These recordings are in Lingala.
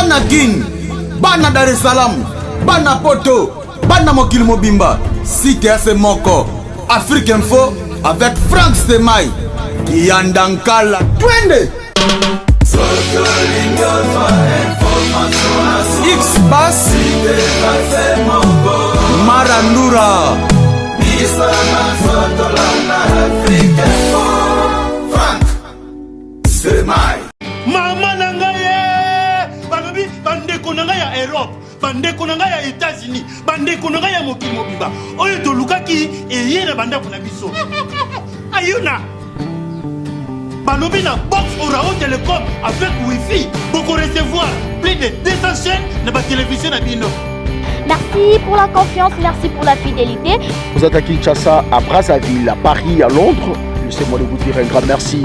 Bana Kin, bana Dar es Salaam, bana Poto, bana mokili mobimba, site ya se moko, Afrique Info avec Franck Stemay, Kiyanda Nkala, twende! X Bass, Marandura. Mama na ngai ye balobi bandeko na ngai ya Europe, bandeko na ngai ya États-Unis, bandeko na ngai ya mokili mobimba, oyo tolukaki eye na bandako na biso. Ayuna balobi na box Orao Telecom avec wifi, bokorecevoir plus de 200 chaînes na batelevizio na bino. Merci pour la confiance, merci pour la fidélité. Vous êtes à Kinshasa, à Brazzaville, à Paris, à Londres. Laissez-moi de vous dire un grand merci.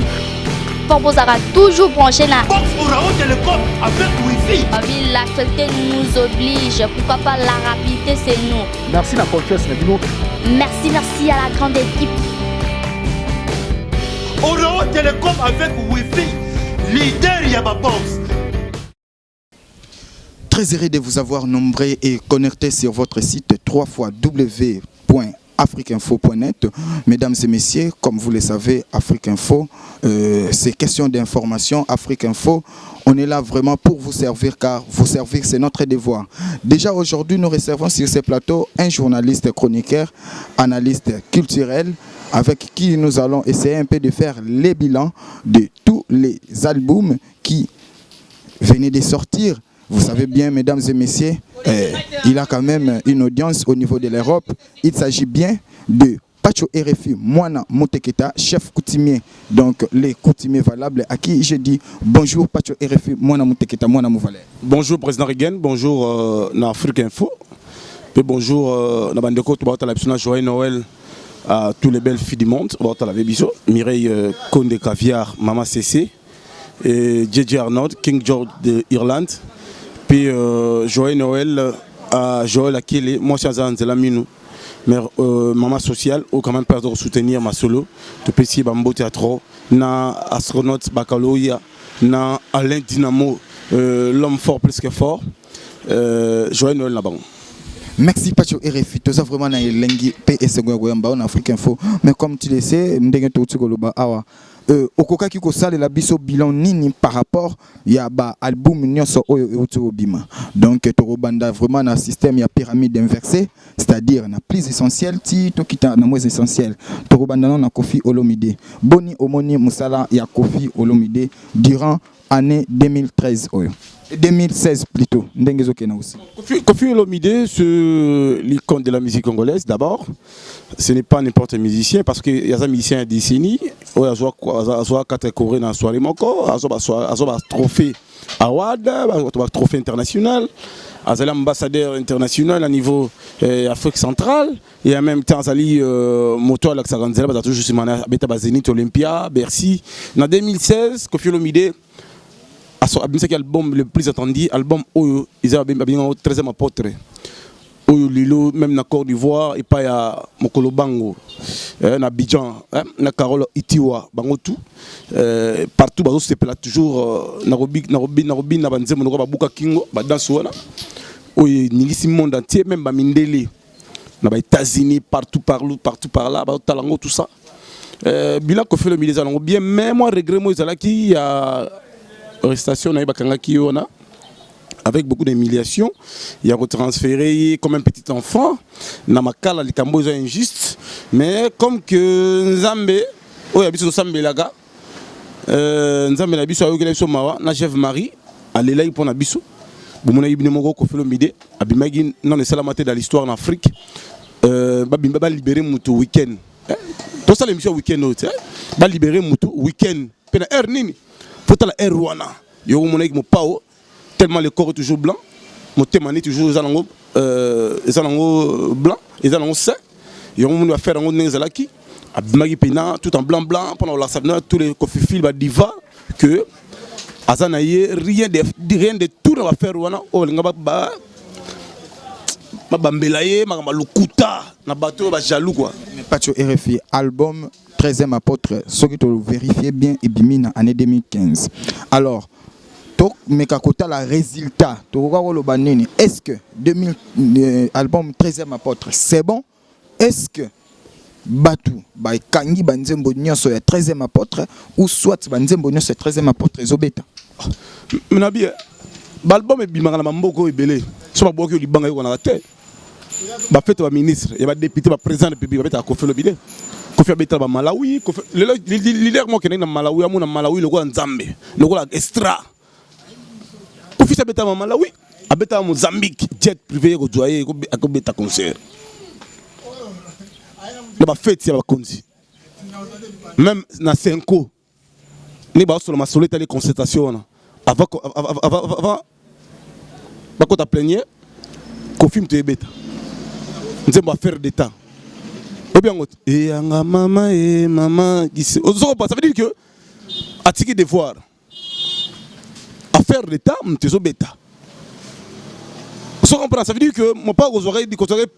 Bozara toujours branché na box Orao Telecom avec wifi. Abi, l'actualité nous oblige, pourquoi pas la rapidité, c'est nous. Merci la confiance na bino. Merci, merci à la grande équipe. Orao Telecom avec wifi, leader ya ba box. Très heureux de vous avoir nombreux et connectés sur votre site www.afriqueinfo.net. Mesdames et messieurs, comme vous le savez, Afrique Info, c'est question d'information. Afrique Info, on est là vraiment pour vous servir, car vous servir, c'est notre devoir. Déjà aujourd'hui, nous recevons sur ce plateau un journaliste chroniqueur, analyste culturel, avec qui nous allons essayer un peu de faire les bilans de tous les albums qui venaient de sortir. Vous savez bien, mesdames et messieurs, il a quand même une audience au niveau de l'Europe. Il s'agit bien de Pacho RFI Mwana Moteketa, chef coutumier, donc les coutumiers valables, à qui je dis bonjour Pacho RFI Mwana Moteketa, Mwana Mouvale. Bonjour Président Reagan, bonjour na Afrique Info, et bonjour na Bandeko, tout le monde, joyeux Noël à tous les belles filles du monde, Mireille Konde Caviar, Mama CC, et JJ Arnold, King George de Irlande. Puis joyeux Noël à Joël Akele, moi c'est Nzela Minou, mais maman sociale, au quand même père de soutenir ma solo, de petit Bambo Théâtre, na astronaute Bakaloya, na Alain Dynamo, l'homme fort plus que fort, joyeux Noël là-bas. Merci Pacho RFI, tout ça vraiment na elengi pe esengo ya koyamba en Afrique Info. Mais comme tu le sais, ndenge touti koloba awa, okokaki kosalela biso bilan nini par rapport ya ba album nyonso oyo euti kobima? Donc tokobanda vraiment na système ya pyramide inversée, c'est-à-dire na plus essentiel ti tokita na moins essentiel. Tokobanda na Koffi Olomide. Boni omoni mosala ya Koffi Olomide durant année 2013 oyo, 2016 plutôt, ndenge ezokende aussi? Koffi Olomide, c'est l'icône de la musique congolaise d'abord. Ce n'est pas n'importe quel musicien, parce qu'il y a un musicien décennie, il y a 4 Corées dans la soirée moko, il y a trophée award, trophée international, il y a ambassadeur international à niveau Afrique centrale, et en même temps, il y a moto à l'Axaganzela, il y a toujours Zénith Olympia, Bercy. En 2016, Koffi Olomide abimisaki album le plus attendu, album oyo eza babengaka 13e apôtre, oyo lelo même na Côte d'Ivoire epai ya mokolo bango na Abidjan, na Carole Itiwa, bango tout partout bazosepela toujours na robina banzembo noko babuka kingo badanse wana oyo eningisi monde entier, même bamindele na ba États-Unis, partout, partout, partout par là bazotala yango, tout ça. Bilan Koffi Olomide eza nango bien, mais moi regret mo ezalaki ya arrestation na ye, bakangaki ye wana avec beaucoup d'humiliation, il a retransféré comme un petit enfant na makala, likambo eza injuste, mais comme que Nzambe oyo ya biso tosambelaka, Nzambe na biso ayokela biso mawa na chef Marie alelaki mpo na biso. Bomonaki bino moko, Koffi Olomide abimaki nano esalama te dans l'histoire en Afrique, babimba balibérer moto week-end. Tosala émission week-end oyo te, balibérer moto week-end mpe na heure nini? Fotala heure wana yo omonaki mopao, tellement le corps est toujours blanc, motema ni toujours eza nango, eza nango blanc, eza nango sain. Yango moni bafaire yango ndenge ezalaki, abimaki mpena tout en blanc blanc mpona kolakisa bino tous les Koffiphiles, badiva, que aza na ye rien de tout na bafaire wana oyo balinga babambela ye makambo ya lokuta na bato oyo bajaloux quoi. Pacho RFI, album 13e apôtre, soki to vérifier bien, ebimi na année 2015. Alors to Tomeka kotala résultat, tokoka koloba nini? Est ce que 2000 album 13e apôtre, c'est bon? Est ce que bato bakangi banzembo nyonso ya 13e apôtre, ou soit banzembo nyonso ya 13e apôtre ezobeta? Nabi baalbum ebimaka na bamboka oyo ebele. So babwaki oyo libanga, yokanaka te. Bafete, baministre ya badéputé, baprésident de république babetaka Kofi Olomide. Kofi abetala bamalawi. Lelo leader moko akendaki na Malawi, amona Malawi lokola Nzambe, lokola extra. Kofi si abetala bamalawi, abetala Mozambique, jet privé ye kozwa ye, akobeta concert na bafete ya bakonzi. Même na Senko nde baosola masolo etali concertation wana avant bakota plénière. Kofi moto ebeta nzembo Affaire d'état, obi yango eyanga mama e mama ozokopa. Ça veut dire que atiki devoir. Affaire d'état moto ezobeta, ozo comprendre? Ça veut dire que mopa kozwaka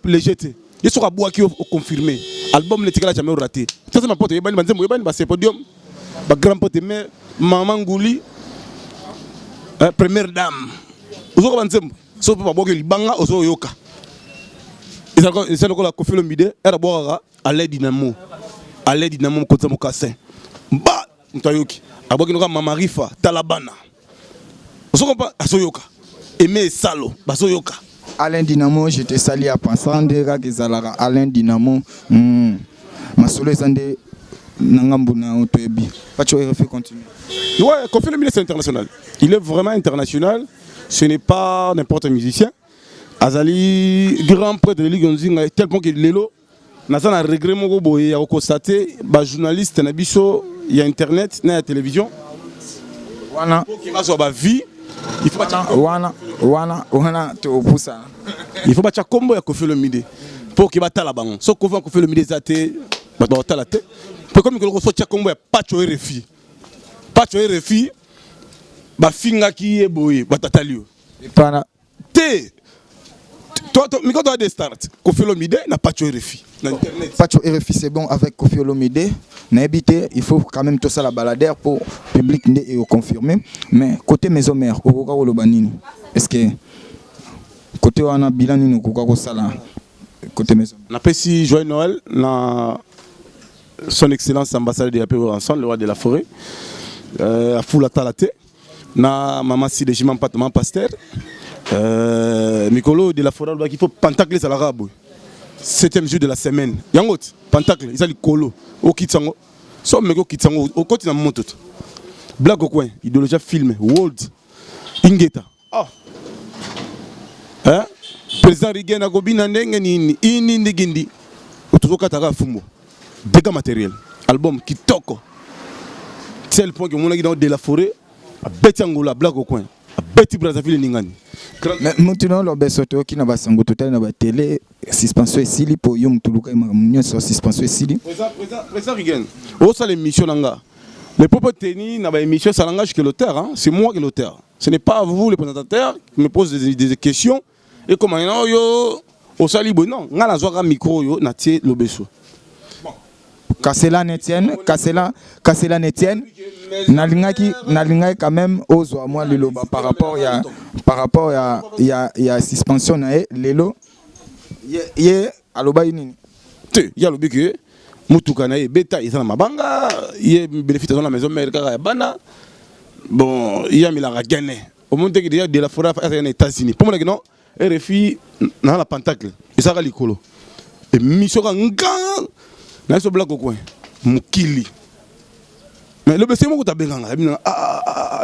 léger te. Ye soki abwaki, oconfirme album netikala jamais raté. Ça c'est ma pote. Oyebani banzembo, oyebani basepodium, bagrand pote, mais mama nguli, première dame, ozoka banzembo. So mpe babwaki libanga, ozoyoka eza lokola Kofi Olomide ere abwakaka Ale Dinamo, Ale Dinamo, mokonzi ya mokasin ba moto ayoki abwaki noka mama Rifa, tala bana, ozokompa, azoyoka eme esalo bazoyoka. Alain Dinamo, je te salue en passant. Nde kaka ezalaka Alain Dinamo, Masolo eza nde na ngambu na yo, toyebi. Pacho RFI, continue. Ouais, Kofi Olomide, c'est international. Il est vraiment international. Ce n'est pas n'importe un musicien. Azali grand prêtre de Ligue Nzinga, tel point que lelo naza na regret moko boye ya koconstater bajournaliste na biso ya internet na ya télévision wana bazwa bavie, il faut batia wana wana wana topusana. Il faut batia kombo ya Kofi Olomide mpo ke batala bango. So Kofi, Kofi Olomide eza te, bato bakotala te. Mpo komi koloko, so tia kombo ya Pacho RFI, Pacho RFI bafingaki ye boye, bato atali yo. Epana. Te, miko toa de start Kofi Olomide na Pacho RFI na internet. Pacho RFI, c'est bon avec Kofi Olomide. Nayebi te, il faut quand même tosala baladeur pour public nde eoconfirmer. Mais côté maison mère, okoka koloba nini? Est ce que côté wana, bilan nini okoka kosala côté maison? Napesi joyeux Noël na son excellence ambassadeur de la paix ensemble, le roi de la forêt, afula tala te na mama Side Jima Mpata, mama pasteur. Mikolo de la forêt alobaki il faut pentacle ezalaka boye, septième jour de la semaine. Yango ti pentacle eza likolo, okitisa yango. So omeki okitisa yango, okoti na moto te. Blague au coin, idéologie, film world, ingeta. Oh. Hein? Président Rigen akobina ndenge nini ini ndigindi, tozokataka fumbo dégâts matériel. Album kitoko, tel point que omonaki dans de la forêt abeti Angola, blague au coin abeti Brazzaville, eningani. Mais motu na oloba so, toyoki na basango, totali na batele, suspension esili mpo yo motu luka makambo nyonso, suspension esili. Président Rigen osala émission na nga, les propos tenus na baémission, ça n'engage que l'auteur, hein? C'est moi qui est l'auteur, ce n'est pas vous les présentateurs qui me posent des questions et comme yo osali boye. Non, nga nazwaka micro oyo, natie lobeso. Kasela Netienne, Kasela, Kasela Netienne, nalingaki quand même ozwa mwa liloba par rapport ya suspension na ye lelo. Ye alobaki nini? Te, ye alobi ke motuka na ye ebeta, eza na mabanga. Ye bénéfice aza na maison mère kaka ya bana. Bon, ye amelaka gene, omoni teke déjà de la forêt azalaki na États-Unis mpo monaki non RFI na la pentacle ezalaka likolo. Émission ka nga na biso blako coin mokili, mais lobi ese moko tabenganga abi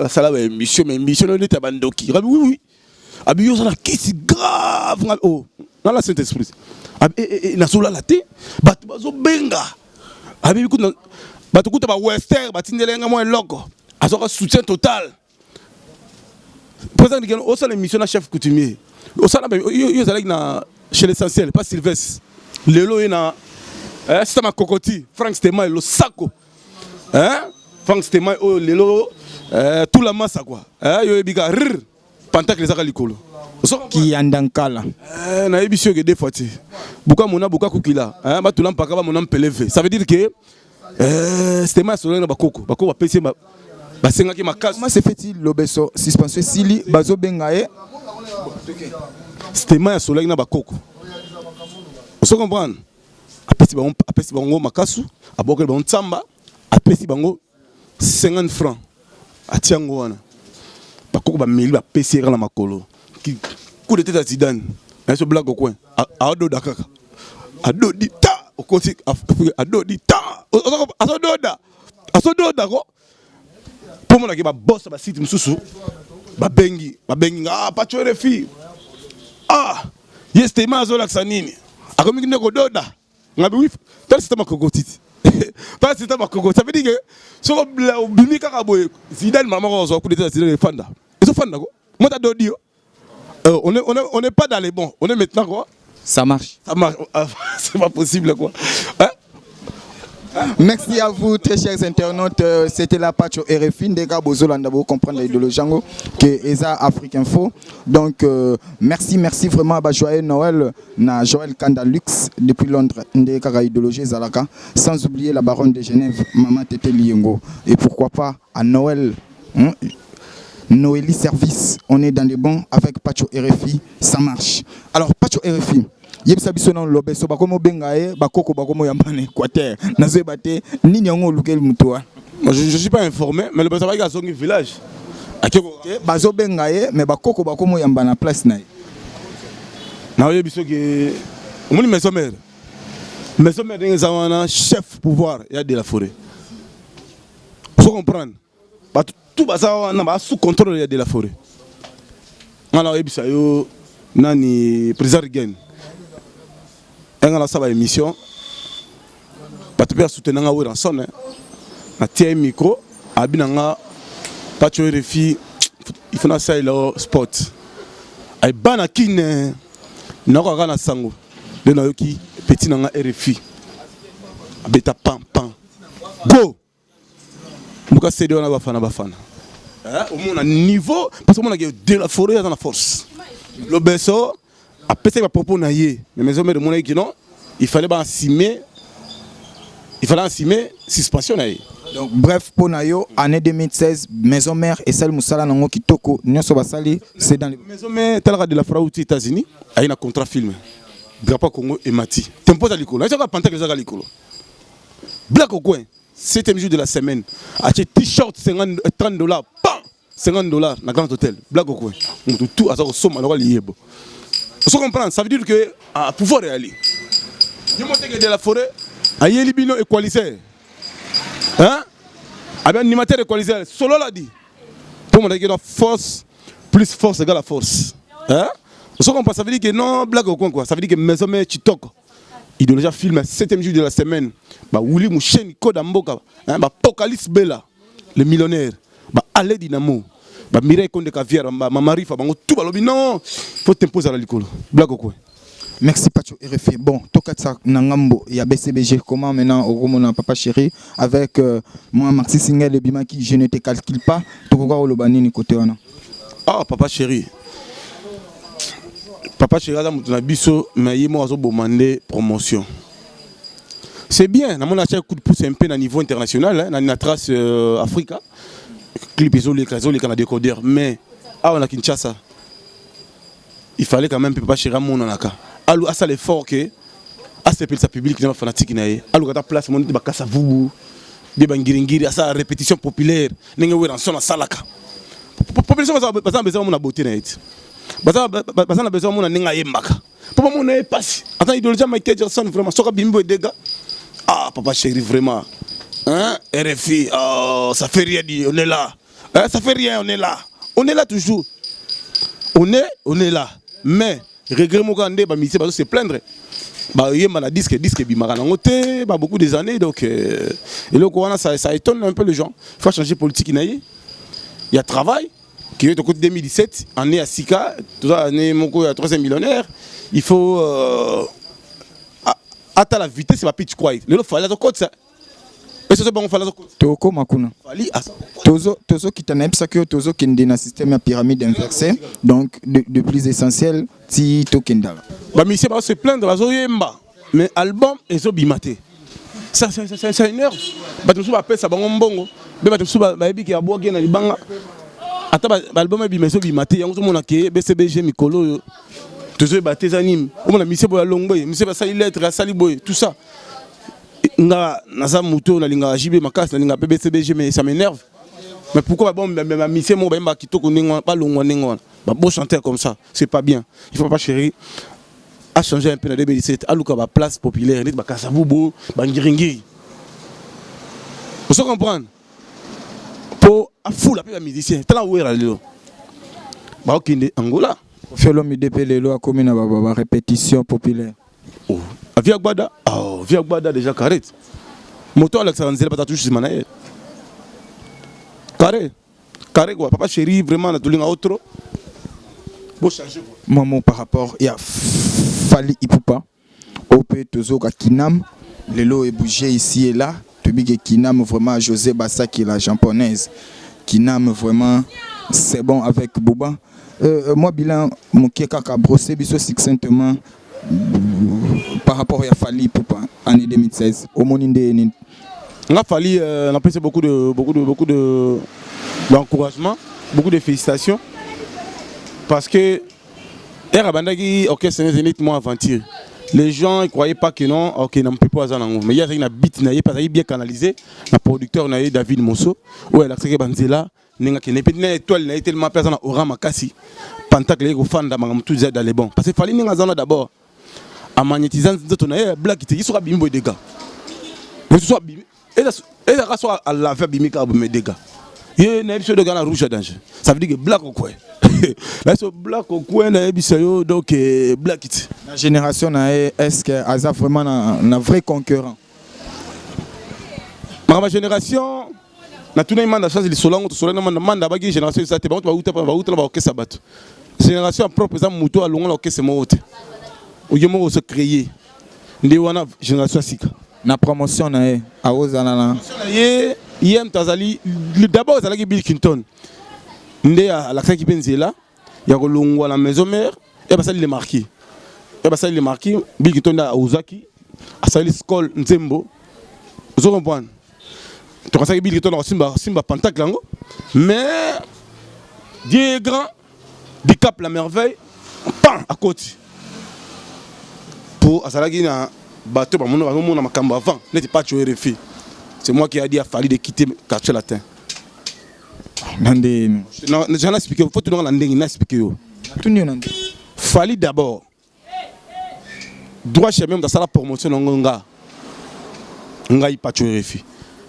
nasala baémission, mais émission oyo neti ya bandoki. Abi oui oui, abi yo oza na kisi grave. Nga oh nga na Saint Esprit, abi nazolala te, bato bazobenga, abi kuta bato, kuta bawestern batindela nga mwa eloko, azwaka soutien total. Président Dikeno osala émission na chef coutumier, osala yo ozalaki na chez l'essentiel, pas Sylvestre. Lelo ye na système akokoti Frank Stema losako, hein? Frank Stema oyo lelo tout la massa quoi, yo yebi ka rr pentacle ezaka likolo. Kiyanda nkala. Nayebi soki deux fois te buka mona buka kukila, batula mpaka bamona mpeleve. Ça veut dire que Stema asololi na bakoko, bakoko bapesi ye. Basengaki makasi. Comment se fait-il Lobeso suspension esili bazobenga ye? Stema ya solaki na bakoko. Ozo comprendre? Apesi bango, apesi bango makasu, abwakeli bango ntsamba, apesi bango 50 francs. Atia yango wana. Bakoko bameli bapesi ye kaka na makolo. Coup de tête ya Zidane. Na biso blague au coin. Adoda kaka. Adodi ta okoti adodi ta. Azododa. Azododa ko. Po monaki ba boss ba site mususu babengi babengi nga ah Pacho RFI. Ah ye Stema azolakisa nini? Akomi nde kododa. Nga bi oui, tala sita makoko titi. Tala sita makoko. Ça veut dire que soko obimi kaka boye Zidane mama ko azwa coup de tête Zidane efanda. Ezofanda ko. Moi ta dodi yo. On est pas dans les bons. On est maintenant quoi? Ça marche. Ça marche. C'est pas possible quoi. Hein? Merci à vous très chers internautes. C'était la Pacho RFI Ndeka Bozolanda bo comprendre l'idéologie yango que eza Afrique Info. Donc merci merci vraiment ba joyeux Noël na Joël Kanda Lux depuis Londres Ndeka ka idéologie ezalaka, sans oublier la baronne de Genève Maman Tete Liengo et pourquoi pas à Noël hein, Noélie Service, on est dans les bons avec Pacho RFI, ça marche. Alors Pacho RFI, yebisa biso na Lobeso bakomo benga ye bakoko bakomo yamba na Équateur. Nazoyeba te nini yango olukeli mutu wana. Moi, je suis pas informé, mais Lobeso baki azongi village. Akeko Te, bazobenga ye mais bakoko bakomo yamba na place na ye. Na oyebi soki omoni maison mère. Maison mère ndenge eza wana chef pouvoir ya de la forêt. Faut comprendre. Bato tout baza wana ba sous contrôle ya de la forêt. Nga na oyebisa yo nani président Rigen. Nga na saba émission. Bato pe soutenir nga Werrason. Na tia micro abi na nga Pacho RFI il faut na salela sport. Ay bana kine na kaka na sango. De na yoki petit na nga RFI. Abeta pam pam. Go. Luka CD wana bafana bafana. Hein, omona niveau parce que omona que de la forêt aza na force. Lobeso apesaki ba propos na ye, mais maison mère omonaki que non, il fallait ba assumer, il fallait assumer suspension na ye. Donc bref pour na yo année 2016 maison mère et sali musala nango kitoko nyonso basali c'est dans les maison mère talaka de la forêt aux États-Unis ayi na contrat film. Drapeau Congo emati. Tempo za likolo. Ezaka pantaka ezaka likolo. Black au coin. Septième jour de la semaine. Acheté t-shirt 50, 30 $. Bam! 50 $ na Grand Hôtel. Black au coin. Mutu tout aza kosomba na liyebo. Vous comprenez? Ça veut dire que à pouvoir aller. Yo de la forêt ayeli bino équaliseur. Hein? Abi animateur équaliseur. Solo l'a dit. Pour mon dire force plus force égale à force. Hein? Vous comprenez? Ça veut dire que non blague au coin quoi. Ça veut dire que maison mère Chitoko. Idéologie film 7e jour de la semaine. Ba Willy Moucheni Koda Mboka, hein, ba Apocalypse Bella, le millionnaire, ba Ale Dynamo, ba Mireille Konde Caviar, ba Mamarifa, bango tout balobi non, faut t'imposer à la likolo. Blague quoi. Merci Pacho RFI. Bon, tokatsa nangambo ya BCBG comment maintenant okomona papa chéri avec moi Maxi Single et Bimaki, je ne te calcule pas. Tokoka oloba nini côté wana? Ah papa chéri. Papa chéri aza mutu na biso mais ye mo azo bomande promotion. C'est bien, na mona coup de pouce un peu na niveau international hein, na trace Africa. Clip ezoleka ezoleka na décodeur mais awa na Kinshasa il fallait quand même papa chéri amonanaka. Alu asala effort que asepelisa public na fanatique na ye. Alu kata place monite bakasa vubu de bangiringiri asala répétition populaire ndenge Werrason asalaka. Population baza besoin mona beauté na ye ti. Baza na besoin mona ndenge ayembaka. Po bamona ye pasi. Ata idéologie ya Michael Jackson vraiment soka bimbo dégâts. Ah papa chéri vraiment. Hein RFI, oh, ça fait rien dit, on est là. Hein, ça fait rien, on est là. On est là toujours. On est là. Mais regret moko nde ba musiciens bazo se plaindre. Ba yemba na disque, disque bimaka nango te, ba beaucoup des années donc eloko wana ça étonne un peu les gens. Faut changer politique na ye. Il y a travail qui est au côté 2017, année à Sika, tout ça année moko ya 3e millionnaire, il faut ata la vitesse va pitch quoi. Le fallait côté ça. Et ce bon fallait côté. Toko makuna. Fallait à Tozo tozo kitana ebisaki yo tozo kende na système ya pyramide inversée. Donc de plus essentiel ti to kendala. Ba musiciens ba se plaindre bazo yemba mais album ezo bimate. Ça ça ça ça énerve. Bato mosusu bapesa bango mbongo, mpe bato mosusu bayebi ke abwaki ye na libanga. Ata ba album ebima ezobima te, yango ozomona ke BCBG mikolo oyo tozoyeba te eza nini. Omona misie boye alongwe, misie basali lettre, asali boye, tout ça. Nga naza moto oyo nalingaka JB makasi, nalingaka mpe BCBG, mais ça m'énerve. Mais pourquoi ba ba misie moko bayembaka kitoko ndenge wana, balongwa ndenge wana? Ba beau chanteur comme ça, c'est pas bien. Il faut pas chéri a changer un peu na 2017, aluka ba place populaire neti ba Kasavubu, ba Ngiringiri. Ozo comprendre? Po afula pe ba musicien. Tala Wera lelo. Baokende Angola. Koffi Olomide pe lelo akomi na ba répétition populaire. Oh, Via Gbada, oh, Via Gbada déjà carré. Moto alakisaka nzela bato toujours nsima na ye. Carré. Carré quoi, papa chéri vraiment na tolinga trop. Bo changer quoi. Moi mot par rapport ya Fally Ipupa ope tozoka Kinam lelo e bouger ici et là toyebi ke Kinam vraiment José Basaki la japonaise Kinam vraiment c'est bon avec Bouba moi bilan moke kaka brosser biso succinctement par rapport ya Fally Ipupa année 2016 omoni nde nini? Nga Fally napesi beaucoup de beaucoup de beaucoup de d'encouragement, beaucoup de félicitations parce que ere abandaki orchestre Zénith moi aventure. Les gens ils croyaient pas que non, ok na mpepo aza nango, mais ye azalaki na beat na ye, pe azalaki bien canalisé na producteur na ye David Mosso oyo alakisaki banzela ndenge akende mpe na étoile na ye tellement mpe aza na aura makasi pentacle ye kofanda makambo tout eza dans les bons parce que Fally ndenge aza na d'abord amagnétisa nzoto na ye blague te ye soki abimi boye dégâts mosusu abimi ezalaka so alave abimi kaka bome dégâts ye nayebi so dégâts na rouge ya danger, ça veut dire que blague okwe na so blague okwe nayebisa yo donc blague te. Na génération na ye, est-ce que aza vraiment na vrai concurrent? Makambo ya génération, natunaki Manda Chance lisolo yango, tosolani na Manda. Manda abaki génération eza te, bango bauta bauta na baorchestre ya bato. Génération ya propre eza moto alongola orchestre moko te, oye moko ozo créer nde wana génération ya sika. Na promotion na ye akozala na ye ye moto azali d'abord ezalaki Bill Clinton nde alakisaki mpe nzela ya kolongwa na maison mère e basali le marquis e basali le marquis. Bill Clinton nde aozaki asali scole nzembo, ozo comprendre? Tokasaki Bill Clinton akosimba simba pentacle yango, mais Dieu est grand, Dicap la merveille pan akoti po azalaki na bato bamona bazomona makambo avant neti Pacho RFI. C'est moi qui a dit à Fally de quitter Quartier Latin. Na ndeni? J'en ai expliqué, faut tunanga na ndenge na expliqué yo. Natuni yo na ndenge. Fally d'abord droit chemin moto asala promotion nango nga ngai Pacho RFI,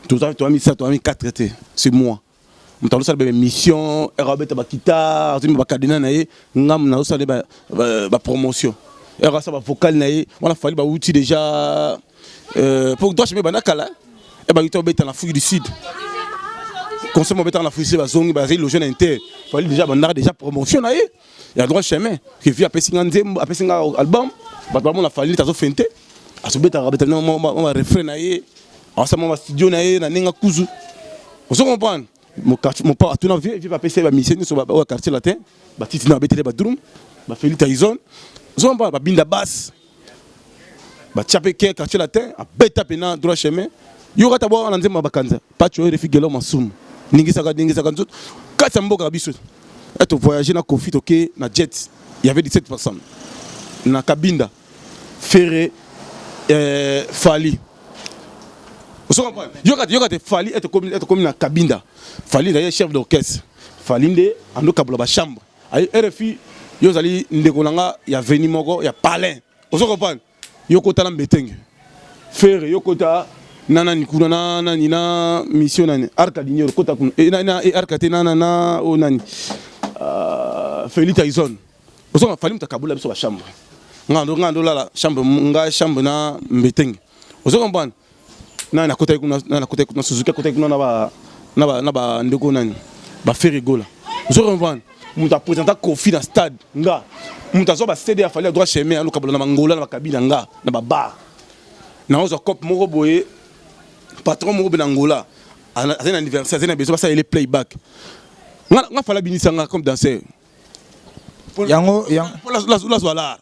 toza toza misato, toza mi-4 te, c'est moi moto azosala ba émission ere abeta baguitare, azomba bacadena na ye, ngam nazosala bapromotion ere asala bavocal na ye wana. Fally bauti déjà po droit chemin banda kala e bauti obeta na Afrique du Sud, concert mobetaka na Afrique du Sud, bazongi bazali loge na inter. Fally déjà bandaka déjà promotion na ye ya droit chemin ke vi apesi nga nzembo, apesi nga album, bato bamona Fally neti azofente, azobetaka abeta mwa barefrain na ye, asala mwa bastudio na ye na ndenge akuzu, ozo comprendre? Mopa atuna vie vie bapesi ye bamusicien nyonso oyo ya Quartier Latin, batiti na babeteli badrum, bafeli Tyson, ozo comprendre? Babinda basse, batia mpe ke Quartier Latin abeta mpena droit chemin. Yo kata bwa wana nzembo ya bakanza Pacho oyo refi gelo masumu ningisaka ningisaka nzoto kati ya mboka na biso. E tovoyage na Kofi, toke na jet, il y avait 17 personnes na Kabinda, Ferre, Fally, ozo comprendre? Yoka te, yoka te, Fally ete komi na Kabinda, Fally ezali chef d'orchestre, Fally nde andokabola bachambre aye RFI. Yo ozali ndeko na nga ya veni moko ya palin, ozo comprendre? Yo kota na mbetenge Ferre, yo kota na nani kuna na nani na mission nani Arca Dignor kota kuna e, na, na, e, Arca te na na na o nani Feli Tyson, ozo Fally moto akabola biso bachambre, nga ndo lala chambre nga chambre na mbetenge, ozo comprendre? Nani akotaki kuna? Nani akotaki kuna? Suzuki akotaki kuna na ba na ba na ba ndeko nani baFerre Gola, ozo comprendre? Moto apresenta Kofi na stade nga moto azwa baCD ya Fally ya droit chemin, alokabola na bangola na bakabina nga na babar, naozwa cope moko boye, patron moko boye na Angola azali na anniversaire, azali na besoin basala ele playback, nga Fally abinisa nga comme danseur. Yango lazwa lar.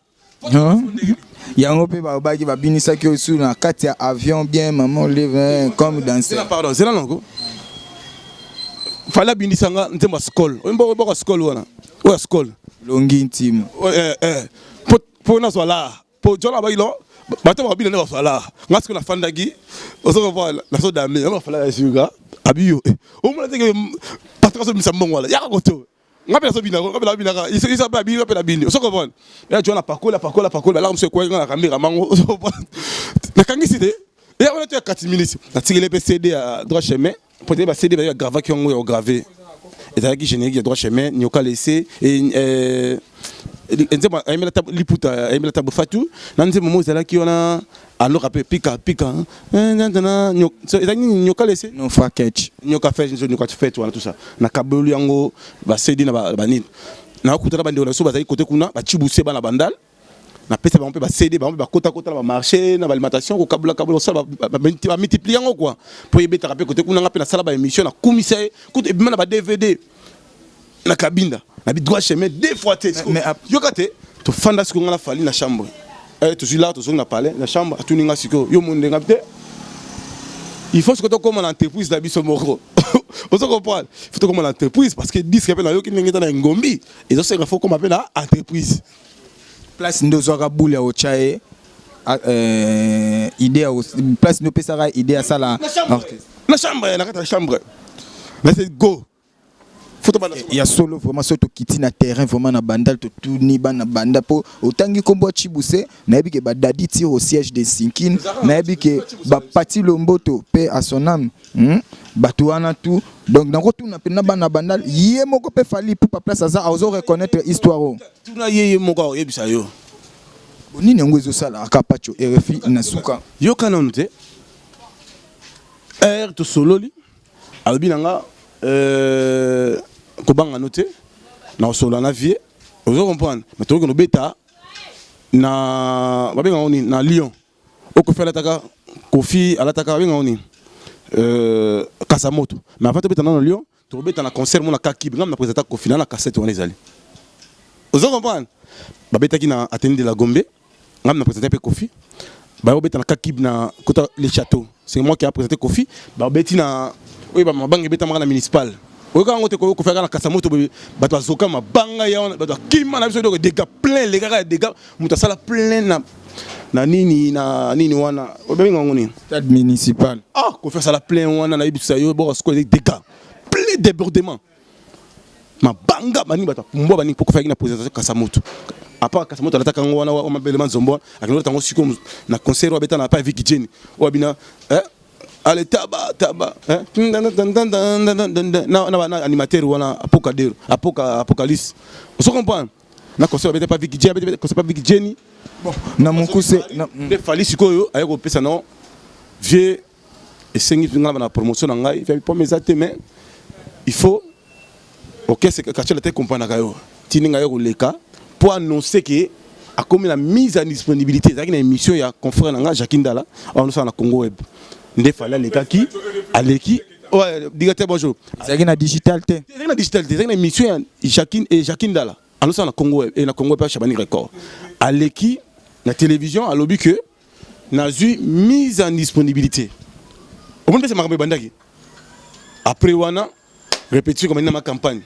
Yango mpe balobaki babinisaki oyo su na kati ya avion bien, mama Olive comme danser. Pardon, zela nango. Fally abinisa nga nzembo ya Skol. Oyo boko Skol wana, oyo ya Skol. Longi ntima. Mpo nazwa la po jona bayilo bato bakobina nde bazwa la. Nga sikoyo nafandaki, ozo comprendre, nazodame yango bafalaka ya suka abi yo omona teke patron azobimisa mbongo wana yaka koto. Nga mpe nazobina, nga mpe nabinaka isa mpe abini, nga mpe nabini, ozo comprendre. Ya jona pakola pakola pakola balaka mosu ekwaki nga na kambeka mango, ozo comprendre, nakangisi te eya wana to ya 4 minutes. Natikeli mpe CD ya Droit Chemin po te ba CD bazali bagravaki yango ya kograve. Ezalaki générique ya Droit Chemin, Nyoka Lese, nzembo ayembela liputa, ayembela Tabu Fatu na nzembo mo ezalaki wana aloka mpe pika pika ezalaki nini, Nyoka Lese. No fakech. Nyoka Fet, Nyoka Fet wana, tout ça. Nakaboli yango ba CD na banini. Nakutana bandeko na biso bazali kote kuna, bacibuse bana Bandal, napesa bango mpe ba CD. Bango mpe bakotakota na bamarché, na baalimentation, kokabola-kabola, kosala bamultiplie yango kua mpo ebetaka mpe kote kuna. Nga mpe nasala baémission, nakumisa ye kutu ebima na ba DVD na Kabinda na bi Droit Chemin deux fois te. Yoka te, tofanda sikoyo nga na Fally na chambre. Tozwi la, tozongi na palais, na chambre atuni nga sikoyo: yo moni ndenga te, il faut sikoyo tokóma na entreprise na biso moko, ozo comprendre, il faut tokóma na entreprise parce que disque mpe nayoki ndenge eza na ngombi ezosenga faut kóma mpe na entreprise. Place nde ozwaka bule ya otya ye idée ya place nde opesaka idée asala? Na chambre, na kati ya chambre na se go. Ya solo vraiment, soki tokiti na terrain vraiment na Bandal, totuni bana banda mpo otangi nkombo ya Chibuse, nayebi ke badadi tir au siège de Sinkine, nayebi ke bapati Lomboto mpe à son âme, Bato wana tout, donc nakotuna mpe na bana Bandal, ye moko mpe Fally Ipupa, place aza azo reconnaître histoire oyo. Tuna ye, ye moko akoyebisa yo. Nini yango ezosalaka Pacho RFI na suka? Yoka nanu te, r tosololi, alobi na nga kobanga no te, na kosolola na vie, ozo comprendre, mais tokoki kobeta na babenga nini, na Lyon oyo Kofi alataka, Kofi alataka, babenga nini, Kasamoto. Mais avant tobeta nano Lyon, tokobeta na concert mo na Kakibe. Ngam na présenta Kofi na cassette wana ezali, ozo comprendre. Babetaki na Athénée de la Gombe, ngam na présenta mpe Kofi. Bayobeta na Kakib na kota le château, c'est moi qui a présenté Kofi. Babeti na oyo mabanga ebetamaka na municipal, oyoka yango te, Kofi aka na Kasamoto, bato bazoka mabanga ya wana, bato bakima na biso. Donc dégâts plein elekaka ya dégâts, moto asala plein na nini, na nini wana obenga yango nini? Stade municipal. Ah, Kofi asala plein wana, nayebisa yo, boka sikoyo dégâts plein, débordement, mabanga banini, bato mbwa banini, po Kofi ayaki na présentation Kasamoto. À part Kasamoto alataka yango wana wa mabelema nzombo, akende olata yango sikoyo na concert oyo abeta na pa Viki Jeni oyo abina ale taba taba na animateur wana Apokadero, Apoka, Apocalypse, ozo comprendre, na concert abeta pa Viki Jeni, abeta concert pa Viki Jeni. Bon, na mokuse. Nde Fally sikoyo aye kopesa no vieux, esengi nga na promotion na ngai pome eza te, mais il faut orchestre Quartier Latin comprendaka yo tindi ngai koleka po annoncer ke akomi na mise en disponibilité. Ezalaki na émission ya confrère na nga Jacques Ndala aonosala na Congo Web, nde Fally alekaki, aleki. Ouais, directeur, bonjour. Ezalaki na digital te? Ezalaki na digital te, ezalaki na émission ya Jacques et Jacques Ndala anosala na Congo Web et na Congo Web Chabani Record. Aleki na télévision, alobi que nazwi mise en disponibilité. Omoni mpesa makambo ebandaki après wana, répétition komani na ma campagne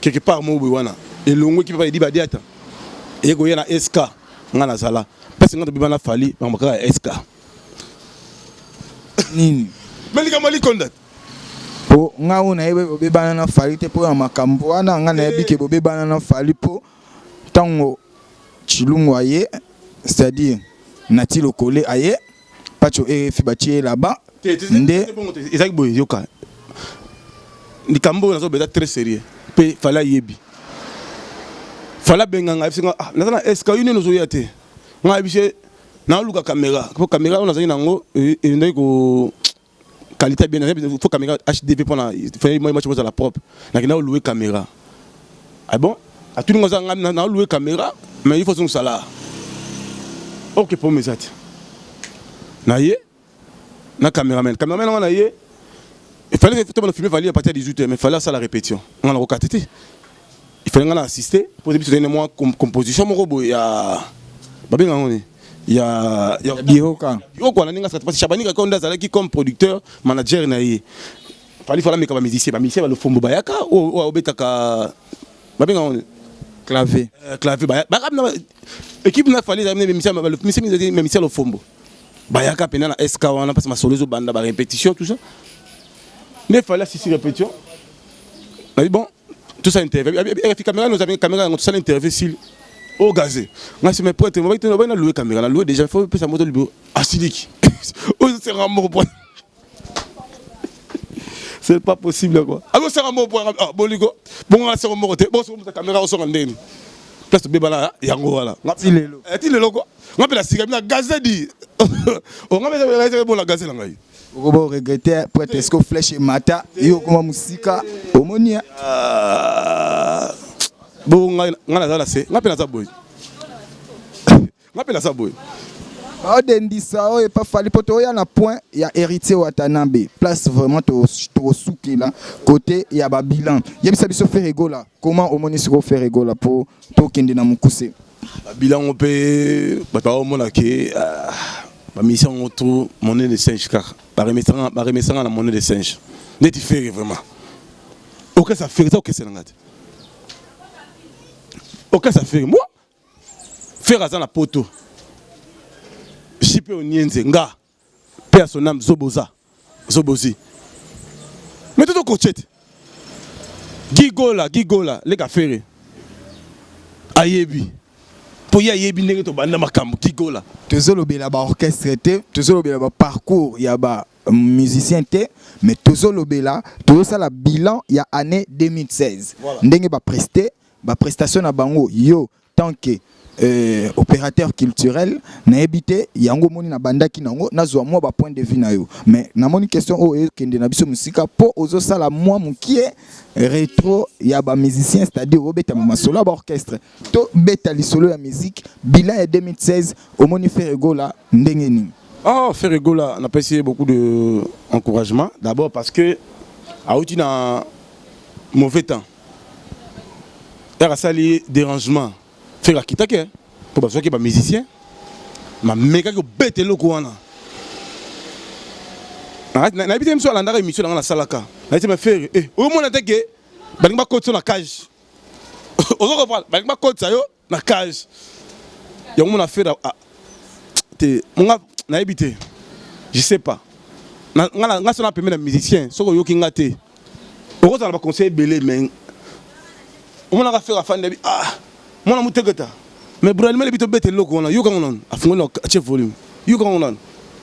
quelque part mo boye wana elongweki mpe edi badiata eye koya na SK. Nga nazala mpasi, nga tobima na Fally, makambo kaka ya SK. Nini? Mais likambo alikonda. Mpo nga oyo nayebi bobebana na Fally te mpo ya makambo wana. Nga nayebi ke bobebana na Fally mpo ntango Chilungu aye, c'est-à-dire Nati Lokole aye, Pacho RFI batie ye là-bas nde. Ezalaki boye, yoka likambo oyo nazobeta très sérieux mpe Fally ayebi. Fally abenganga, ayebisi nga: ah, naza na SK, yo nini ozoya te? Nga ayebisi ye naoluka caméra po caméra oyo nazalaki nango endaki ko qualité bien, faut caméra HDV mpona match ozala propre. Nakenda olouer caméra. Ah bon, atuni nga oza nga naolouer caméra, mais il faut ozongisa ok po eza te na ye na caméraman, caméraman nga na ye. Il fallait que tobana filmer Fally à partir de 18 heures, mais fallait asala répétition, nga nakokata te, il fallait nga na assister po biso tene mwa composition moko boye ya Babenga ngo nini? Ya ya Biroka. Biroka na ndenge asaka parce que Shabani kaka nde azalaki comme producteur manager na ye. Fally fala meka ba musicien, ba musicien ba lofombo bayaka oyo obetaka babenga ngo nini? Clavier. Clavier baya baka na équipe na Fally ezalaki na musicien ba musicien ba musicien lofombo. Bayaka pena na SK wana parce que masolo ezobanda ba répétition tout ça. Nde Fally asisi répétition. Nabi bon tout ça interview RFI caméra nous avons caméra tout ça interview s'il au gazé nga c'est mes prêtre moi na louer caméra na louer déjà faut pesa moto libo asiliki oyo c'est moko point c'est pas possible quoi azo sera moko point ah boliko bongo nga sera moko te bon sera caméra osonga ndeni place tobebana yango wana Ti lelo. Ti lelo quoi nga mpe na sika na gazé di o nga mpe bona gazé na ngai. Okoba regretter prêtre est-ce que flèche mata yo okoma mosika omoni ya Bongo ngai ngai naza na se, ngai mpe naza boye, ngai mpe naza boye. Baodendisa oyo epa Fally mpo toya na point ya Héritier Watanabe, place vraiment tokosukela côté ya babilan. Yebisa biso Ferre Gola, comment omoni sikoyo Ferre Gola mpo tokende na mokuse? Babilan ngo mpe bato baomona ke bamission yango trop monnaie de singe kaka baremesanga na monnaie de singe neti Ferre vraiment okesa Ferre eza okese na nga te, okesa Ferre moi Ferre aza na poto jipe onienze nga mpe ya sonam zoboza zobozi mais toto kotie te Gigola Gigola leka Ferre ayebi mpo ye ayebi ndenge tobanda makambo Gigola. Tozolobela baorchestre te, tozolobela baparcours ya ba musicien te, mais tozolobela, tozosala bilan ya année 2016. Voilà. Ndenge bapreste baprestation na bango yo tant que opérateur culturel nayebi te yango omoni na bandaki nango nazwa mwa ba point de vue na yo, mais namoni question oyo ekende na biso mosika mpo ozosala mwa mokie rétro ya bamusicien, c'est-à-dire obetama masolo ya baorchestre, tobeta lisolo ya musique. Bilan ya 2016, omoni Ferre Gola ndenge nini? Oh, Ferre Gola napesi ye beaucoup de encouragement, d'abord parce que auti na mauvais temps ere asali dérangement. Ferre akitaki mpo bazwaki bamusicien mamekaki kobeta eloko wana. Nayebi te, miso alandaka émission nanga nasalaka, nayebi te. Ma Ferre oyomona te ke balingi bakotisa na cage, ozo comprendre, balingi bakotisa yo na cage yango mona Ferre te monga nayebi te, je sais pas. Nga so na pembe na musicien, soki oyoki nga te okozala baconseil ebele, mais omonaka Ferre afandi abi ah mwana moteketa mais bralima lebi tobeta eloko wana, yokango nanu, afungoli atie volume, yokango nanu,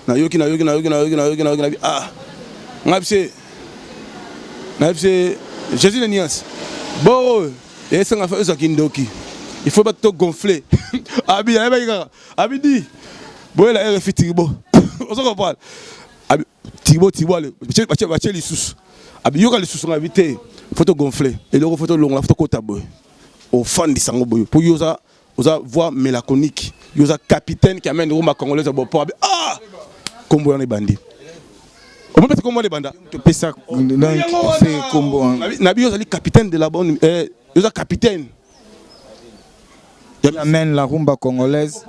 nayoki nayoki nayoki nayoki nayoki nayoki nabi ah nga bise nayebi se Jésus de nuance boro oyo esenga fa ezwaki ndoki, il faut bato gonfler abi ayebaki kaka abi di boyela RFI tiribo, ozo comprendre, abi tiribo tiribo ale batie lisusu abi yoka lisusu nga abi te faut to gonfler eloko, faut tolongola, faut tokota boye, ofandisa yango boye mpo yo oza oza voix mélancolique, yo oza capitaine qui amène rumba congolaise ya bopo. Abi ah kombo wana ebandi omoni pesi kombo wana ebanda. Topesa donc Ferre kombo wana. Nabi yo ozali capitaine de la bonne yo oza capitaine qui amène la rumba congolaise.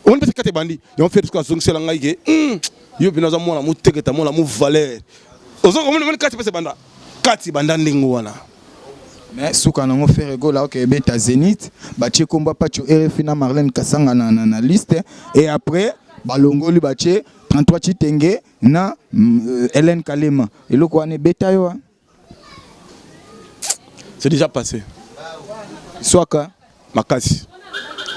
Omoni pesi kati ebandi yango Ferre soki azongisela ngai ke yo mpena oza mwana moteketa mwana mo valeur, oza komona omoni kati pesi ebanda kati ebanda ndenge wana. Mais suka nango Ferre Gola oke ebeta Zénith, batie kombo Pacho RFI na Marlène Kasanga na liste et après balongoli, batie 33 Chitenge na Hélène Kalema. Eloko wana ebeta yo? C'est déjà passé. Swaka. Makasi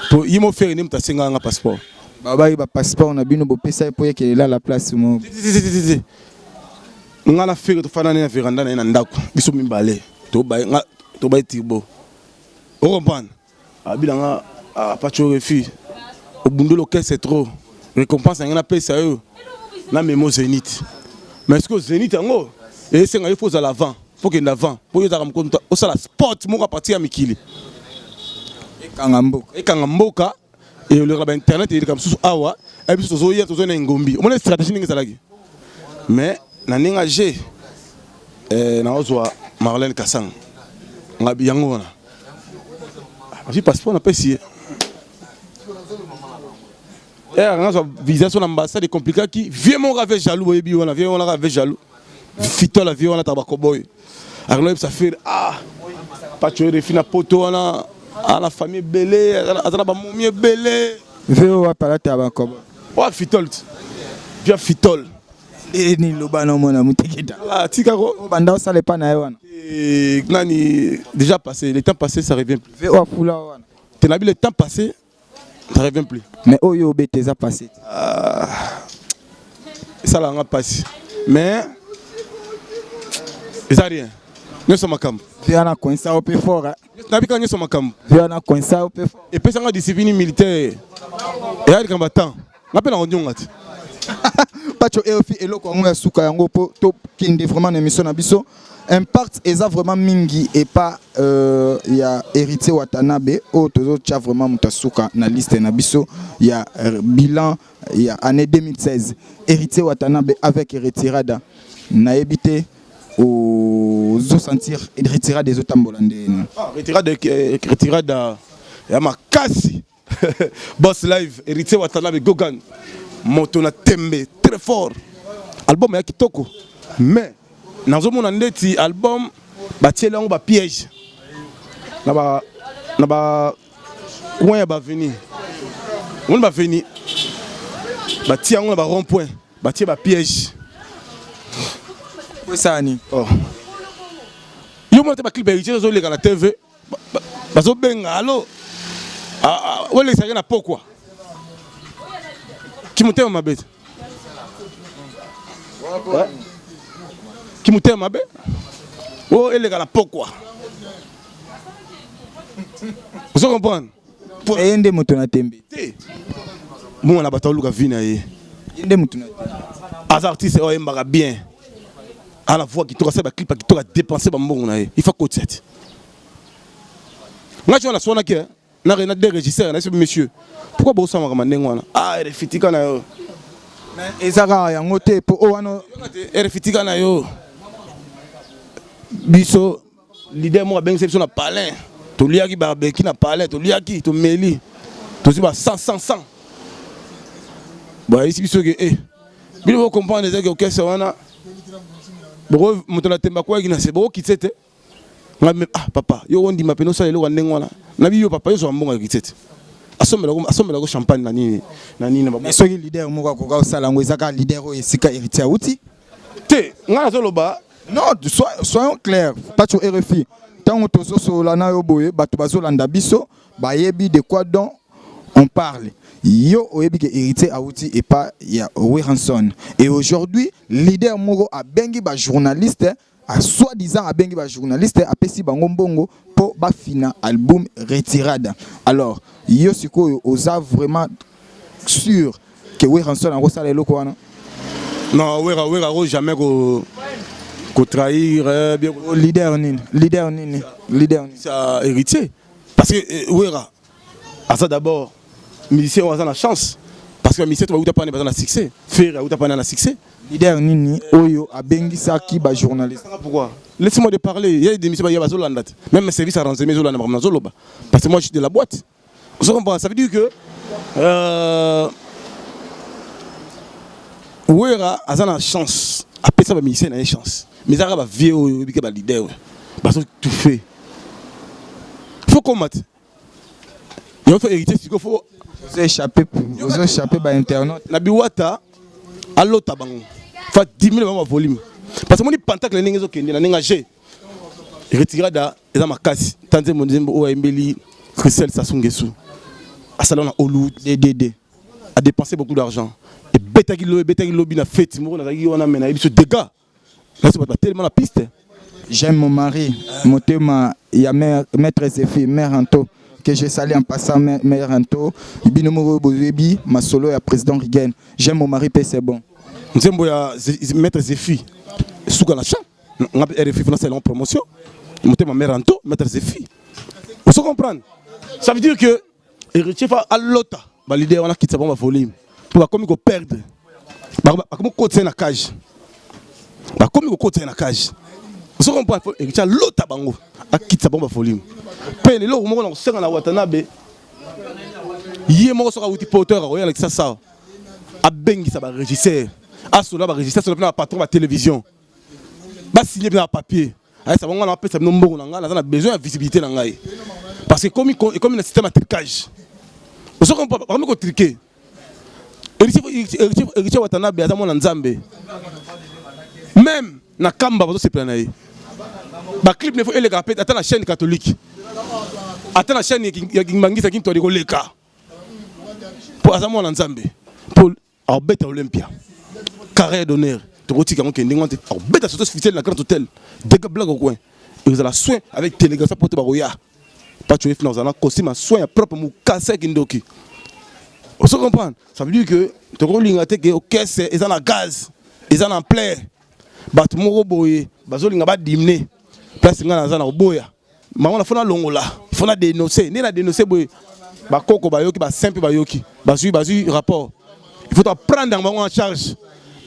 po ye mo Ferre nde moto asengaka nga passeport. Babai bapasseport na bino bopesa ye mpo yekelela la place mo. Nga na Ferre tofanda na veranda na ye na ndako biso mibale, tobaye turbo, ocomprendre, abi nanga Pacho Refi obundeli orchestre trop, récompense na ngai napesa yo na memo Zénith. Mais ce que Zénith yango esenga yo faut ozala avant, faut kende avant mpo yo ozalaka mokonzi, osala sport moko à partir ya mikili. Ekanga mboka. Ekanga mboka, eleka bainternet, eleka mosusu awa e biso tozoya tozoya na engombi, omona stratégie ndenge ezalaki. Mais na ndenge age naozwa Marlène Kasanga ngabi yango wana azwi passeport napesi ye. Eh, nga zwa visa so na ambassade compliquaki vieux moko ave jaloux boyebi wana vieux wana ave jaloux fitola vieux wana ta bakoboy akolo yebisa fere ah pacho refi na poto wana ana famille ebele aza na bamomi ebele vieux wapi alata bakoboy oa fitol vieux fitol eni loba na omona muteketa ah, tika ko banda osala epa na ye wana eh, nani déjà passé le temps passé ça revient plus vieux oyo afula wana tenabi le temps passé ça revient plus mais oyo obeta eza passé ah, esalaka nga mpasi mais eza rien nyonso makambo vieux wana coinsa yo mpe fort nabika nyonso makambo vieux wana coinsa yo mpe fort epesa nga discipline militaire eya likambo ya temps nga mpe nakonionga te Pacho RFI eloko yango ya suka yango mpo tokende vraiment na émission na biso impact eza vraiment mingi epa euh, ya Héritier Watanabe oyo tozotya vraiment moto asuka na liste na biso ya euh, bilan ya année 2016 Héritier Watanabe avec Retirada nayebi te ozosentir Retirada ezotambola ndenge ah, Retirada, eh, Retirada ya makasi Boss Live, Héritier Watanabe, Gogan, moto na tembe, très fort. Album ya kitoko. Mais nazomona ndeti album batieli yango ba piège na ba na ba coin ya ba avenue. Omoni ba avenue batie yango na ba rond point, batie ba piège. Osala nini? Oh. Yo mona te ba clip ya Héritier ezoleka na TV. Bazobenga alo olekisaki na pokwa kimotema mabe te kimotema mabe oyo eleka na pokwa ozo comprendre eye nde moto na tembe te mwana bato aluka vie na ye ye nde moto na tembe aza artiste oyo ayembaka bien ala voix kitoko asala baclip ya kitoko adepense bambongo na ye il faut akotia te ngai wana naswanaki eh, na rena de régisseur na biso monsieur pourquoi bosamaka mandenge wana ah rfi tika na yo eza kaka yango te mpo oyo wana rfi tika na yo biso leader moko abengisa biso na palin toliaki barbecue na palin toliaki tomeli tozwi ba 100 100 100 bayebisi biso ke eh bino bocomprendre ezaki orchestre wana boko moto na temba akweyaki na se bokokitse te ngai me ah papa yo ondima pene osala eloko ya ndenge wana nabi yo papa yo ozwa mbongo ya kitse te asombelako asombelako champagne na nini na nini mais soki leader moko akoka kosala yango eza kaka leader oyo esika héritier awuti te ngai nazoloba non soyons clair Pacho RFI ntango tozosolola na yo boye bato bazolanda biso bayebi de quoi donc on parle yo oyebi ke héritier awuti epa ya Werrason et aujourd'hui leader moko abengi ba journaliste a soi-disant abengi ba journaliste apesi bango mbongo po bafina album Retirada alors yo sikoyo oza vraiment sûr que Werrason akosala eloko wana? Non, Werra Werra ko jamais ko ko trahir euh, bien oh, leader nini leader nini leader nini c'est héritier parce que euh, Werra aza d'abord musicien oyo aza na chance parce que musicien to bauta pana baza na succès Ferre auta pana na succès leader nini oyo abengisaki ba journaliste pourquoi laissez-moi de parler il y a des émissions ya bazolanda te même service à renseigner ezolanda makambo nazoloba parce que moi je suis de la boîte ozo comprendre ça veut dire que euh, Werra aza na chance apesa ba musicien na ye chance mais ezalaka ba vieux oyo oyebike ba leader oyo bazo toufe faut koma te yango faut héritier sikoyo faut ozo échapper ozo échapper ba internaute na biwata alota bango fa diminuer bango ba volume parce que moni pentacle ndenge ezokende na ndenge age retirada eza makasi ta nzembo nzembo oyo ayembeli Christelle Sassou Nguesso asala na Hollywood DDD a dépensé beaucoup d'argent ebetaki lobi ebetaki lobi na fete moko nazalaki wana me nayebi biso dégâts nasi bato batelema na piste J'aime mon mari, motema ya mère, maître Zephy, mère Anto, que je salue en passant mère Anto, bino moko boyebi masolo ya président Rigen. J'aime mon mari pe c'est bon. Nzembo ya maître Zephy suka na champ nga mpe RFI fona sala promotion motema mère Anto, maître Zephy. Vous comprendre? Ça veut dire que héritier fa alota ba leader wana kitsa bango ba volume po bakomi ko perdre bakomi kokotisa ye na cage bakomi kokotisa ye na cage ozo comprendre héritier alota bango akitisa bango ba volume mpe leloko moko na kosenga na Watanabe Ye moko soki awuti poto akoya na Kinshasa abengisa ba régisseur, asola ba régisseur, asola mpe na ba patron ba télévision, basigne mpe na ba papier, ayesa bango na bapesa bino mbongo na ngai, naza na besoin ya visibilité na ngai, parce que ekomi ekomi na système ya trucage. Ozo comprendre, bakomi kotriquer. Héritier Watanabe aza mwana Nzambe, même na Kamba bazosepela na ye. Baclip ne fo elekaka mpe ata na chaîne catholique, ata na chaîne ya Kimbangisa Kintwadi koleka, mpo aza mwana Nzambe, mpo akobeta Olympia, carrière d'honneur. Tokotika yango kende ngo te, akobeta surtout officiel na Grand Hôtel Dega Black au coin, ezala soin avec délégation po te bakoya. Pacho Efina ozala na costume ya soin ya propre, mokasa ya kindoki. Ozo comprendre? Ça veut dire que tokolinga te ke okese eza na gaz, eza na ampleur. Bato moko boye bazolinga badimne place ngai naza na koboya bango na fo nalongola, fo na dénoncer. Nde na dénoncer boye, bakoko bayoki, basimple bayoki, bazwi rapport. Il faut prendre bango en charge.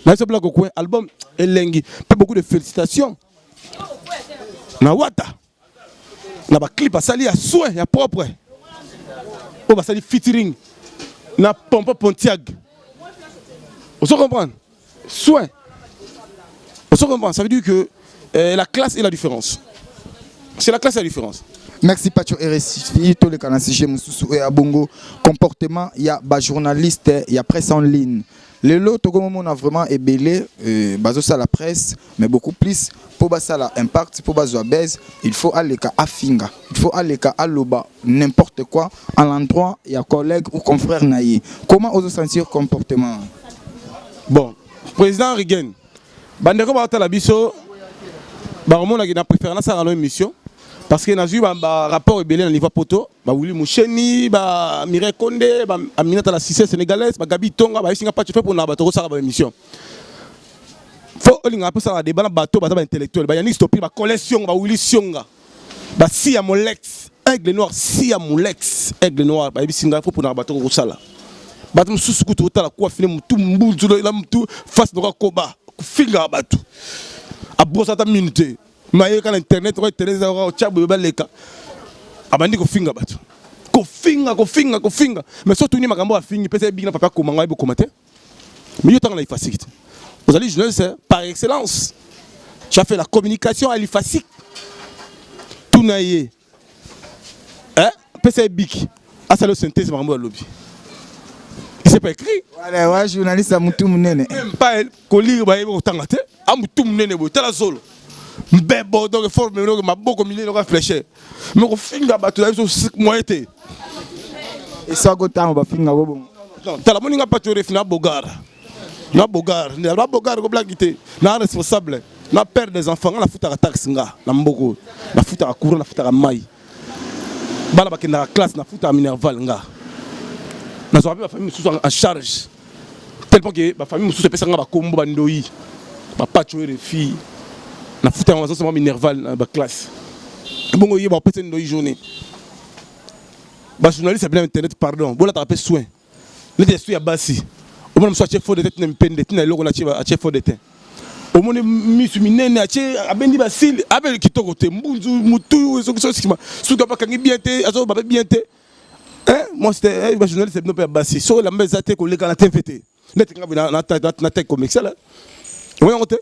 Na biso biloko coin album elengi mpe beaucoup de félicitations na Wata na baclip asali ya soin ya propre, oyo basali featuring na Pompo Pontiag. Ozo comprendre? Soin. Ozo comprendre? Ça veut dire que la classe et la différence, c'est la classe et la différence. Merci Pacho RSI. Toleka na sujet mosusu oyo ya bongo comportement ya bajournaliste ya presse en ligne. Lelo tokomomona vraiment ebele bazosala presse, mais beaucoup plus mpo basala impact, mpo bazwa base, il faut aleka afinga, il faut aleka aloba n'importe quoi à l'endroit ya collègue ou confrère na ye. Comment ozosentir comportement? Bon, président Rigen, bandeko baotala biso, bakomonaki na préféré nasala no émission parce que nazwi barapport ebele na niveau poto, bawili Musheni, bamireille Konde, Aminata la Cissé sénégalaise, bagabi Tonga, bayesinga Pacho fe mpona bato kosala baémission. Fo olingaka mpe osala débat na bato baza baintellectuel, bayanik Stopi, bacolin Sionga, bawili Sionga, basia Molex, Aigle Noir, sia Molex, Aigle Noir. Bayebisi ngai fo mponaka bato kokosala. Bato mosusu kutu otala kuafine mutu mbunzu na mutu face noka koba kofingaka bato, abrosa ata minu te, mayeka na internet, oka internet ezaka otya boye, baleka abandi kofinga bato, kofinga, kofinga, kofinga. Mais so tuni makambo afingi, pesa ebiki na papa akoma, ngai bokoma te. Mais yo tanga na IFASIC te, ozali journaliste par excellence, tu as fait la communication à l'IFASIC. Tuna ye, pesa ebiki asala synthèse makambo alobi. Il s'est pas écrit. Voilà, ouais, journaliste ya mutu munene. Même pas kolire, bayebi kotanga te. A mutu munene boye, tala zolo mbebo, donc forme donc maboko minene oka flèche, mais kofinga bato na biso moyen te. Eswako ntango bafingako bongo? Non, tala moninga Pacho Refi na bogar, na bogar, na bogar koblaki te, na responsable, na père des enfants. Nga nafutaka taxe nga na mboko, nafutaka courant, nafutaka mai, bana bakendaka classe, nafutaka minerval. Nga nazwaka mpe bafamille mosusu en charge, tellement ke bafamille mosusu epesaka nga bakombo bandoi, bapacho RFI, nafuta yango, bazosoma minerval na baclasse. Bongo ye bapesa ndoi journée. Bajournaliste ya bina internet, pardon, bolataka mpe soin neti ya ya basi. Omona mosu atie fond de teint na mipende, tina eloko na atie fond de teint, omoni misu minene, atie abendi basili, abe kitoko te, mbunzu mutu soki nsima suki abakangi bien te, azoba mpe bien te. Moi c'était bajournaliste bino mpe ya basi, soki elamba eza te, koleka na TV te. Neti nga boye na tech commercial, omoni yango te,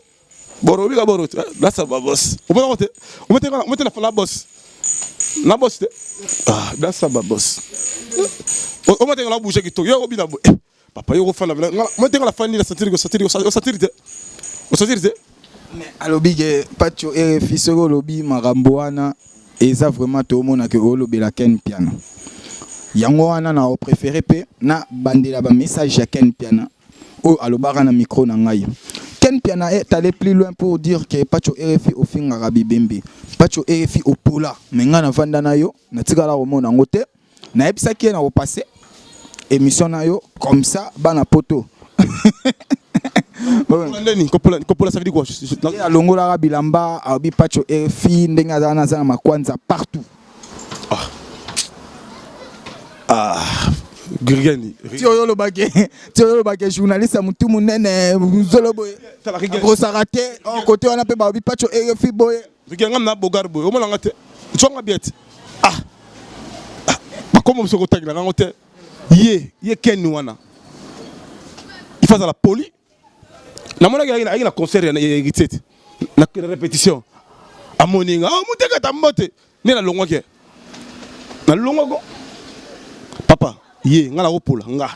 boro obika boro nasa babos, omoni yango te, omoni te na boss, na boss te, nasa babos, omoni te nga na bouge kitoko. Yo obina boye, papa, yo kofanda, omoni te nga na fandi na sentiri, osentiri, osentiri te, osentiri te. Alobi ke Pacho RFI, soki olobi makambo wana eza vraiment toomona ke olobela Ken Piana. Yango wana na opréféré mpe na bandela bamessage ya Ken Piana oyo alobaka na micro na ngai. Ken Piana est allé plus loin pour dire que Pacho RFI ofingaka bibembe, Pacho RFI opola. Me ngai navanda na yo, natikala komona yango te. Nayebisaki ye na kopase émission na yo comme ça bana poto. Ndeni kopola, kopola, ça veut dire quoi? Ye alongolaka bilamba, alobi Pacho RFI ndenge aza wana, aza na makwanza partout. Ah, Grigani. Ti oyo olobaki journaliste ya motu monene, zolo boye, abrosaka te. Kote wana mpe balobi Pacho RFI boye. Rigen, ngam na bogar boye, omonanga te, zwanga bien te. Ah, bakomo biso kotangela ngango te. Ye ye Ken wana il faut azala poli. Namonaki ayaki na concert ya Héritier te, na répétition amoni nga, oh, mutekata mbote nde nalongwaki, nalongwako papa. Ye nga nakopola nga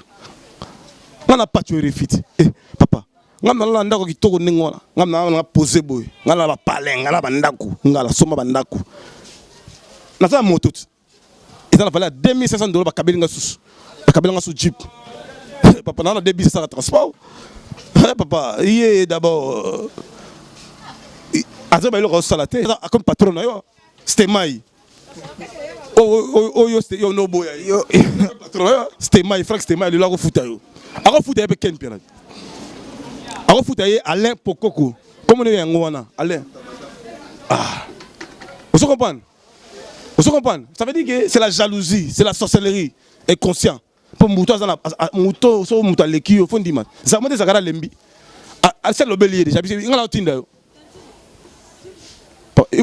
nga na Pacho RFI te. Eh, papa, nga nalala ndako kitoko ndenge wana, nga na pose boye, nga na bapalin, nga na bandako, nga nasomba bandako, naza na moto te, eza na valeur ya 2500 dollars. Bakabeli nga susu, bakabeli nga su jeep, papa. Naa na deux bus esala transport, papa. Ye d'abord aza bayeloko azosala te comme patron na yo Stemai oyo yo noboya yo patron na yo Stemai, Frank Stemai. Lelo akofuta yo, akofuta ye mpe Ken Piana, akofuta ye Alain Pokoko. Komona yango wana Alain. Ah, ozo comprendre, ozo comprendre? Ça veut dire que c'est la jalousie, c'est la sorcellerie inconscient. Mpo moto aza na moto, so moto aleki yo, fo ndima zamo te. Ezalaka alembi, asi alobeli ye déjà, biso nga na otinda yo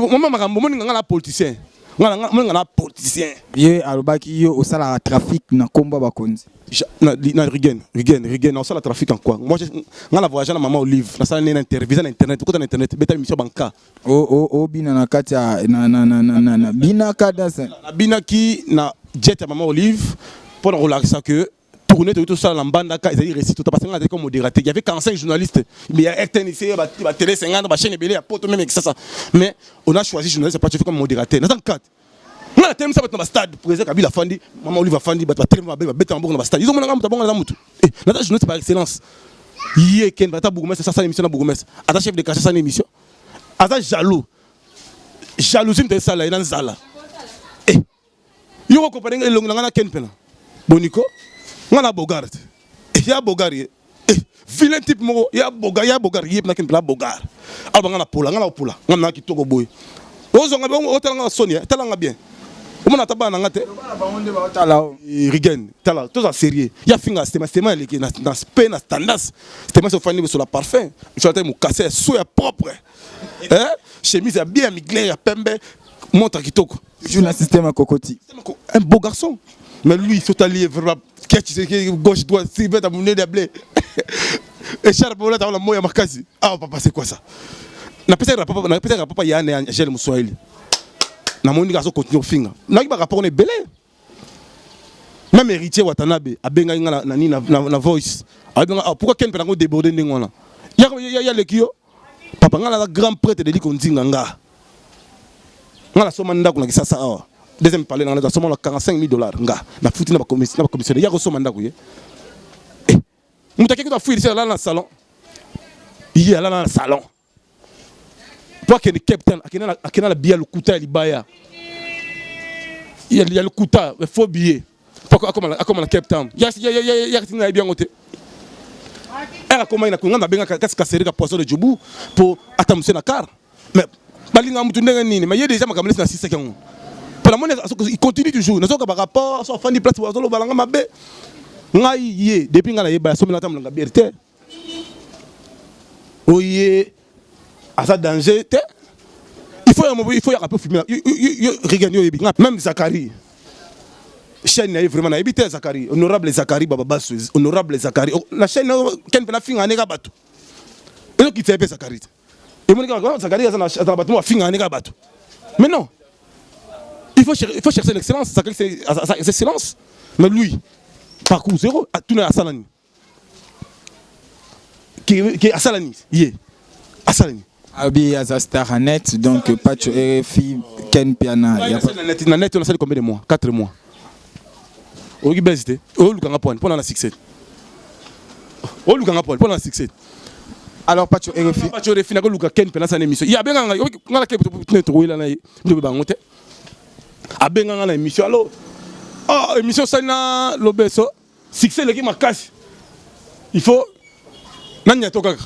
moma makambo. Moninga nga na politicien, moninga na politicien. Ye alobaki yo osalaka trafic na nkombo ya bakonzi. Na Rigen, Rigen, Rigen, osala trafic en quoi? Moi, nga na voyage na mama Olive, nasala nde na interview, eza na internet, okota na internet, beta émission banka. Obina na kati ya na binaka dasa. Nabinaki na jet ya mama Olive mpo na kolakisa que tournée toyei tosala na Mbandaka ezali réussite tota, parce que nga nazali comme modérateur. Il y avait 45 journalistes, mais il y a RTNC, batélé 50, bachaîne ebele ya poto, même Kisasa, mais on a choisi journaliste Pacho comme modérateur. Naza 4, nga natelemisa bato na bastade. Président Kabila afandi, mama Olive afandi, bato batelemi, mabe babeta maboko na bastade. Izomona nga moto abongo, naza motu, naza journaliste par excellence. Ye Ken, ata bourgmestre asala émission na bourgmestre, ata chef de quartier asala émission. Aza jaloux, jalousie moto esala ye na nzala. Yo kokopa ndenge elongi na ngai na Ken mpena boniko, nga na bogar te, ya bogar ye vilain type moko ya bogar, ya bogar ye mpena. Ken mpena bogar, aloba nga na pola, nga na kopola, nga na kitoko boye. Ozonga, otala nga na soni, tala nga bien, omona ata bana na nga te. Rigen, tala, toza sérieux. Ya finga Stema, Stema eleki na spe na tendance. Stema so ofandi sola parfum, so ata mokase ya so ya propre, chemise ya bien ya Mugler ya pembe, montre kitoko. Toujours na système ya kokoti. Un beau garçon, mais lui sotali vraiment gauche, droite, sibeta monene ya blé, écharpe olata wana, moya makasi. Ah papa, c'est quoi ça? Napesaki rapport, napesaki rapport ya na Angèle Moswahili. Namoni kaka azocontinue kofinga. Naki barapport na ebele. Même Héritier Watanabe abengaki nga na nini, na voice abenga: ah, pourquoi Ken mpe nango débordé ndenge wana ya leki yo? Papa, nga naza grand prêtre de likonzinga. Nga nasomba ndako na Kisasa awa, deuxième palais na nga, nasomba na 45 000 dollars. Nga nafuti na bacommissionnaire ya kosomba ndako. Ye moto akeki to afuyi, alala na salon. Ye alala na salon po akende Cape Town, akende na biya lokuta ya libaya ya lokuta, faux billet, po akoma na Cape Town. Yaka tina nayebi yango te. Ere akomaki na nga, nabengaka kasi Kasereka Poisson de Djobu po ata mosie na car. Mais balinga mutu ndenge nini? Mais ye déjà makambo nesi nasisaki yango mpo namoni il continue toujours. Nazoka barapport, so afandi place, azoloba nanga mabe. Ngai ye depuis ngai nayeba, asomela ata molanga biere te. Oye aza danger te. Il faut yaka mpe filmer Regan. Yo oyebi même Zakari, chaîne na ye vraiment nayebi te. Zakari, honorable Zakari Bababaso, honorable Zakari na chaîne Ken mpe nafinga neka bato, ezokitisa ye mpe Zakari te. Emoni kaka Zakari aza na bato mo bafinga neka bato. Mais non, il faut chercher l'excellence. Zakari, c'est excellence, mais lui, parcours zéro. Tuna asala nini? Asala nini? Ye asala nini? Abi aza star à net, donc Pacho RFI, Ken Piana. Na net on asali combien de mois? 4 mois. Oyoki bese te, olukanga poine mpona na succès, olukanga poine mpona na succès. Alors Pacho RFI. Pacho RFI, nakoluka Ken mpena asala émission. Ye abenganga nga na Ken, tokoyela na ye ndobe bango te. Abenganga na émission alo: oh, émission osali na lobeso, succès eleki makasi, il faut naniato kaka.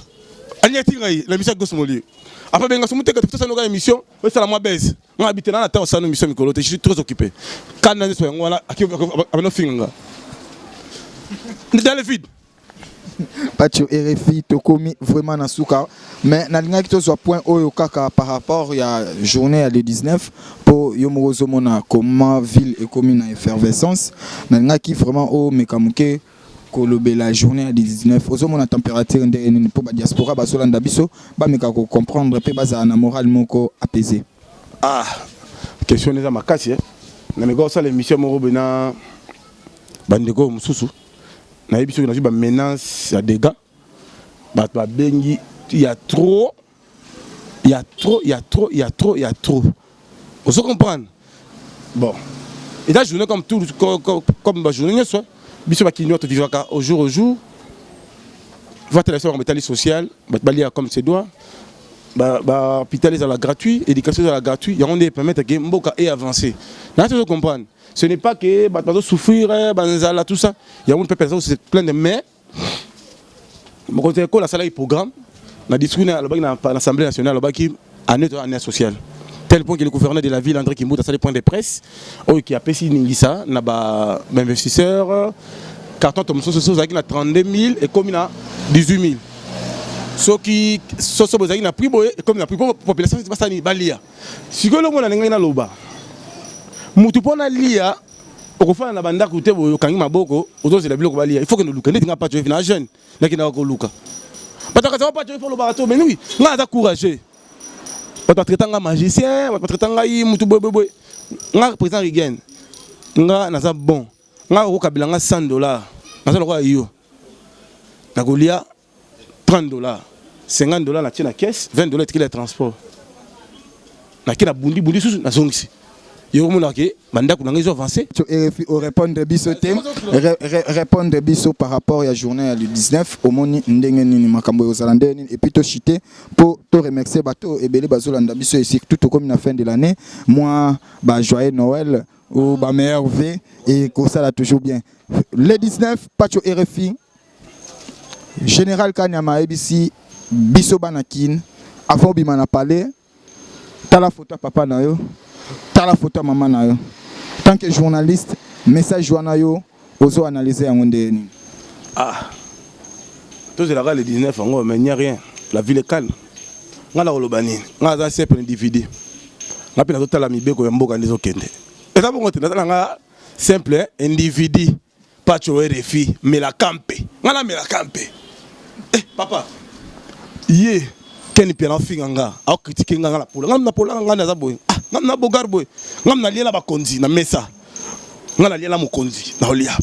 Aniati ngai na émission ya Gos Molie. Après benga so muteka, tosala noka émission, osala mwa bese. Nga abi te, na na osala émission mikolo te, je suis très occupé. Kanda nyonso yango wana, abano finga nga dans le vide. Pacho RFI, tokomi vraiment na suka. Mais nalingaki tozwa point oyo kaka par rapport ya journée ya le 19, mpo yo moko ozomona comment ville ekomi na effervescence. Nalingaki vraiment omeka moke kolobela journée ya 19. Ozomona température ndenge nini, mpo badiaspora bazolanda biso bameka kocomprendre mpe bazala na morale moko apaisé? Ah, question eza makasi. Nameka kosala émission moko boye na bandeko mosusu, nayebi soki nazwi bamenace ya dégâts. Bato babengi ya trop, ya trop, ya trop, ya trop, ya trop. Ozo comprendre? Bon, eza journée comme tout, comme bajournée nyonso. Biso bakinois tovivaka au jour au jour. Vatela biso makambo etali social, bato baliaka comme se doit, bahôpital ezala gratuit, éducation ezala gratuit. Yango nde permettre ke mboka e avancer. Na tozo comprendre, ce n'est pas que bato bazosouffrir banzala, tout ça. Yango mpe azo se plaindre, mais mokonzi ya ekolo asalaki programme na discours na alobaki na Assemblée nationale, alobaki année to année sociale, tel point que le gouverneur de la ville, André Kimbuta, asali point de presse oyo ki apesi ningisa na bainvestisseur. Carton to mosusu ozalaki na 32 000, ekomi na 18 000. Soki soso bozalaki na prix boye, ekomi na prix mpo population basala nini? Balia. Sikoyo elongo na ndenge naloba, mutu mpo nalia, okofanda na bandako te boye, okangi maboko, ozozela biloko balia. Il faut kende oluka. Ndeti nga Pacho, na jeune, nakendaka koluka. Bato akazaka Pacho, il faut olobaka to. Mais oui, nga naza courageux. Bato batraita nga magicien, bato batraita ngai mutu boyeboyeboye. Nga président Rigen, nga naza bon. Nga okokabela nga 100 $, naza lokola yo, nakolia 30 $, 50 $, natie na caisse, 20 $ etikeli ya transport. Nake na bundi bundi susu, nazongisi. Yo omonaka ke bandako na ngai ezo avance. RFI, orépondre biso te. Répondre biso par rapport ya journée ya le 19. Omoni ndenge nini makambo ezala, ndenge nini? Et puis tochite mpo toremercier bato ebele bazolanda biso et surtout tokomi na fin de l'année, moi ba joyeux Noël ou ba meilleurs vœux et kosala toujours bien. Le 19, Pacho RFI, général Kanyama ayebisi biso bana Kine, avant obima na palais, tala photo ya papa na yo, tala photo ya mama na yo. Tant que journaliste, message wana yo ozo analyse yango ndenge nini? Ah, tozelaka le 19 yango, mais n'y a rien, la ville est calme. Nga na koloba nini? Nga aza simple individu, nga mpe nazotala mibeko ya mboka nde ezokende. Eza bongo te. Naza na nga simple individu, Pacho RFI, melaka mpe nga namelaka mpe. Eh, papa ye Ken Pia naofinga nga, aokritike nga, nga na pola, nga na pola, nga naza boye. Ah, nga na bogar boye, nga nalia na bakonzi na mesa, nga nalia na mokonzi, naolia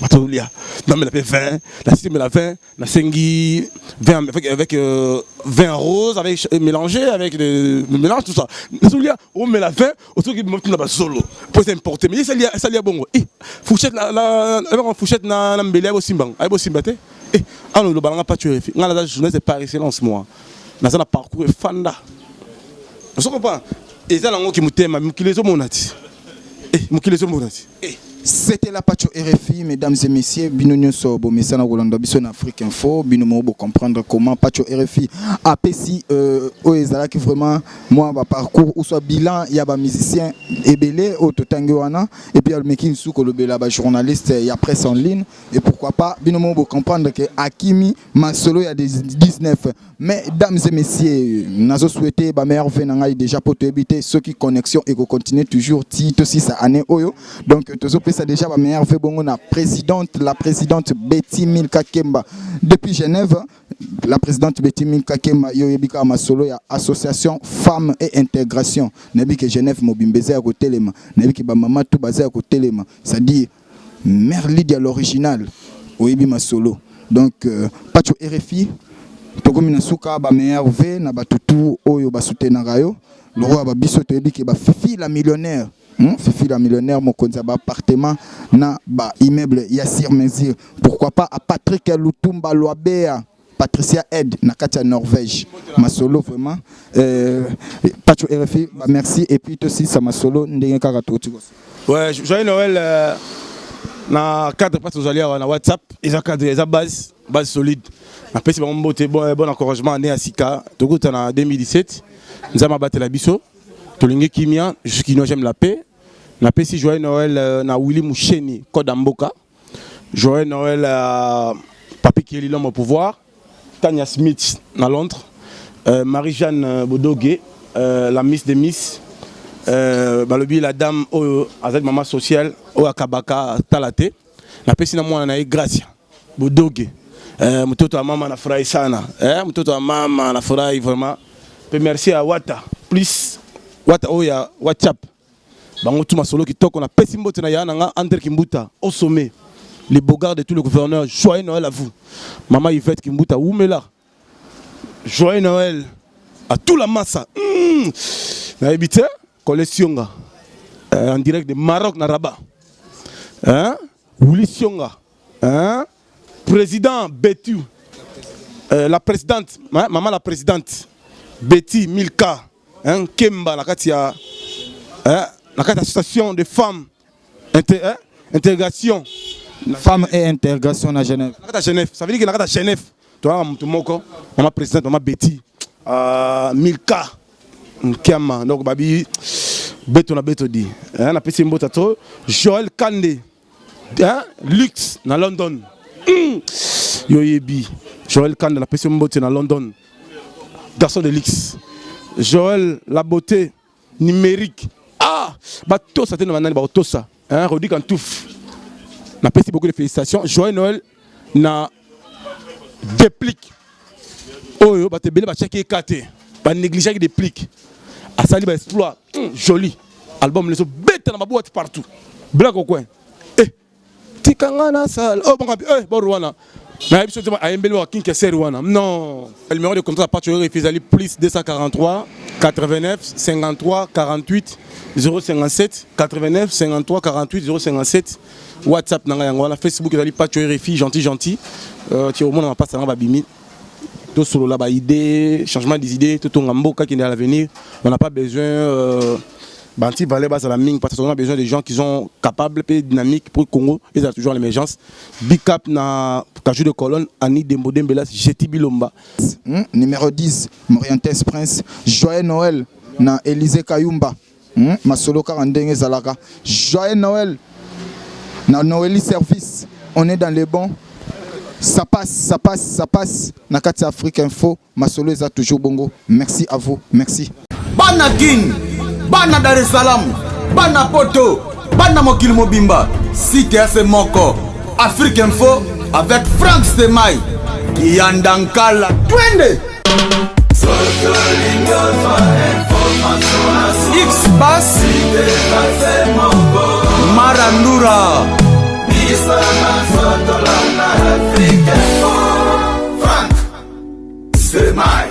tolia, namela mpe vin, nasimela vin, nasengi vin avec vin rose avec mélangé avec le mélange, tout ça. Nazolia, omela vin, osoki tuna bazolo po eza importé, mais ye esali ya bongo. Eh, fourchette na fourchette na mbeli, aye bosimba, aye bosimba te. Eh, ano oloba nanga Pacho RFI, nga naza journaliste par excellence. Moi naza na parcours efanda, ozo comprendre? Eza nango ki motema, mokili ezomona ti. Eh, mokili ezomona ti. Eh. C'était la Pacho RFI, mesdames et messieurs. Bino nyonso bomesana kolanda biso na Afrique Info. Bino mo comprendre comment Pacho RFI apesi oyo ezalaki vraiment moi ba parcours ou soit bilan ya ba musicien ebele oyo totangi wana, et puis almeki lisusu kolobela ba journaliste ya presse en ligne. Et pourquoi pas, bino mo comprendre que akimi masolo ya 19. Mesdames et messieurs, nazo souhaiter ba meilleurs vœux na ngai déjà pour toyebi ceux qui connexion et ko continuer toujours ti tosisa année oyo. Donc tozopesa déjà ba meilleurs vœux bongo na présidente, la présidente Betty Milka Kemba depuis Genève. La présidente Betty Milka Kemba, yo yebi kaka masolo ya association femmes et intégration. Nayebi ke Genève mobimba eza ya kotelema, nayebi ke bamama tout baza ya kotelema, c'est-à-dire mère Lydia l'original, oyebi masolo. Donc Pacho RFI, tokomi na suka. Ba meilleurs vœux na bato tout oyo basoutenaka yo, lokola babiso toyebi ke bafifi la millionnaire, Fifi la millionnaire, mokonzi ya baappartement na baimmeuble ya sur mesure. Pourquoi pas à Patrick Lutumba Loabea, Patricia Ed na kati ya Norvège. Masolo vraiment, Pacho RFI, bah merci. Et puis tosisa masolo ndenge kaka toti. Ouais, joyeux Noël na cadre place tozali awa na WhatsApp. Eza cadre, eza base, base solide. Napesi bango mbote. Bon encouragement, année ya sika, tokuta na 2017. Nzambe abatela biso, tolingi kimia. Je suis kinois, j'aime la paix. Napesi joyeux Noël na Willy Musheni, code ya mboka. Joyeux Noël Papi Kieli, l'homme au pouvoir, Tania Smith na Londres. Marie-Jeanne Bodogue, la Miss des Miss, balobi la dame oyo azali mama sociale oyo akabaka tala te. Napesi na mwana na ye Gracia Bodogue, mtoto wa mama, nafurahi sana, mtoto wa mama, nafurahi vraiment. Pe merci à Wata plus Wata oyo ya WhatsApp, bango tu masolo kitoko. Napesi mbote na ya na nga André Kimbuta au sommet, le beau gars de tous les gouverneurs. Joyeux Noël à vous, maman Yvette Kimbuta, wumela. Joyeux Noël à tout la massa. Nayebi te Kole Sionga, en direct de Maroc na Rabat, hein? Willy Sionga, hein? Président Betty, la présidente, hein? Maman la présidente Betty Milka, hein? Kemba na kati ya, hein? Na kati association de femmes hein? Intégration. Femmes et intégration na Genève. Na kati ya Genève, ça veut dire que na kati ya Genève toyaka motu moko, mama présidente, mama Betty Milka Nkiama. Donc babi beto na beto di, hein, napesi mbota to Joël Kande, hein, luxe na London. Yo yebi Joël Kande, napesi mbote na London, garçon de luxe. Joël la beauté numérique, ah, batosa te na banani bakotosa, hein, Rodi Kantouf, napesi beaucoup de félicitations. Joyeux Noël na Déplique oyo bato ebele batiaki eka te, banégligeaki Déplique, asali baexploit. Joli album leso beta na baboîte partout, black au coin, eh, tikanga na sala oh bonga eh bor wana nayebi so te ayembeli wa kinkeseri wana. Non, numéro de contact à partir de ezali plus 243 89 53 48 057, 89 53 48 057. WhatsApp na ngai yango wana. Facebook ezali Pacho RFI gentil gentil. Ti omona mapasa nanga babimi, tosolola baidée, changement des idées, totonga mboka kende à l'avenir. On n'a pas besoin banti valeur bazala mingi parce qu'on a besoin de gens qui sont capables et dynamiques pour Congo ezala toujours l'émergence. Big up na Kajou de Colonne, Annie Dembo Dembela, Jeti Bilomba. Numéro 10, Morientes Prince. Joyeux Noël na Élysée Kayumba. Masolo kaka ndenge ezalaka. Joyeux Noël na Noël Service. On est dans les bons. Ça passe, ça passe, ça passe. Na kati Afrique Info, masolo eza toujours bongo. Merci à vous. Merci. Bana Kin, bana Dar es Salaam, bana Poto, bana mokili mobimba, site ya se moko, Afrique Info avec Frank Semai Kiyanda Nkala, twende X Bas Marandura. Biso na Afrique Frank Semai.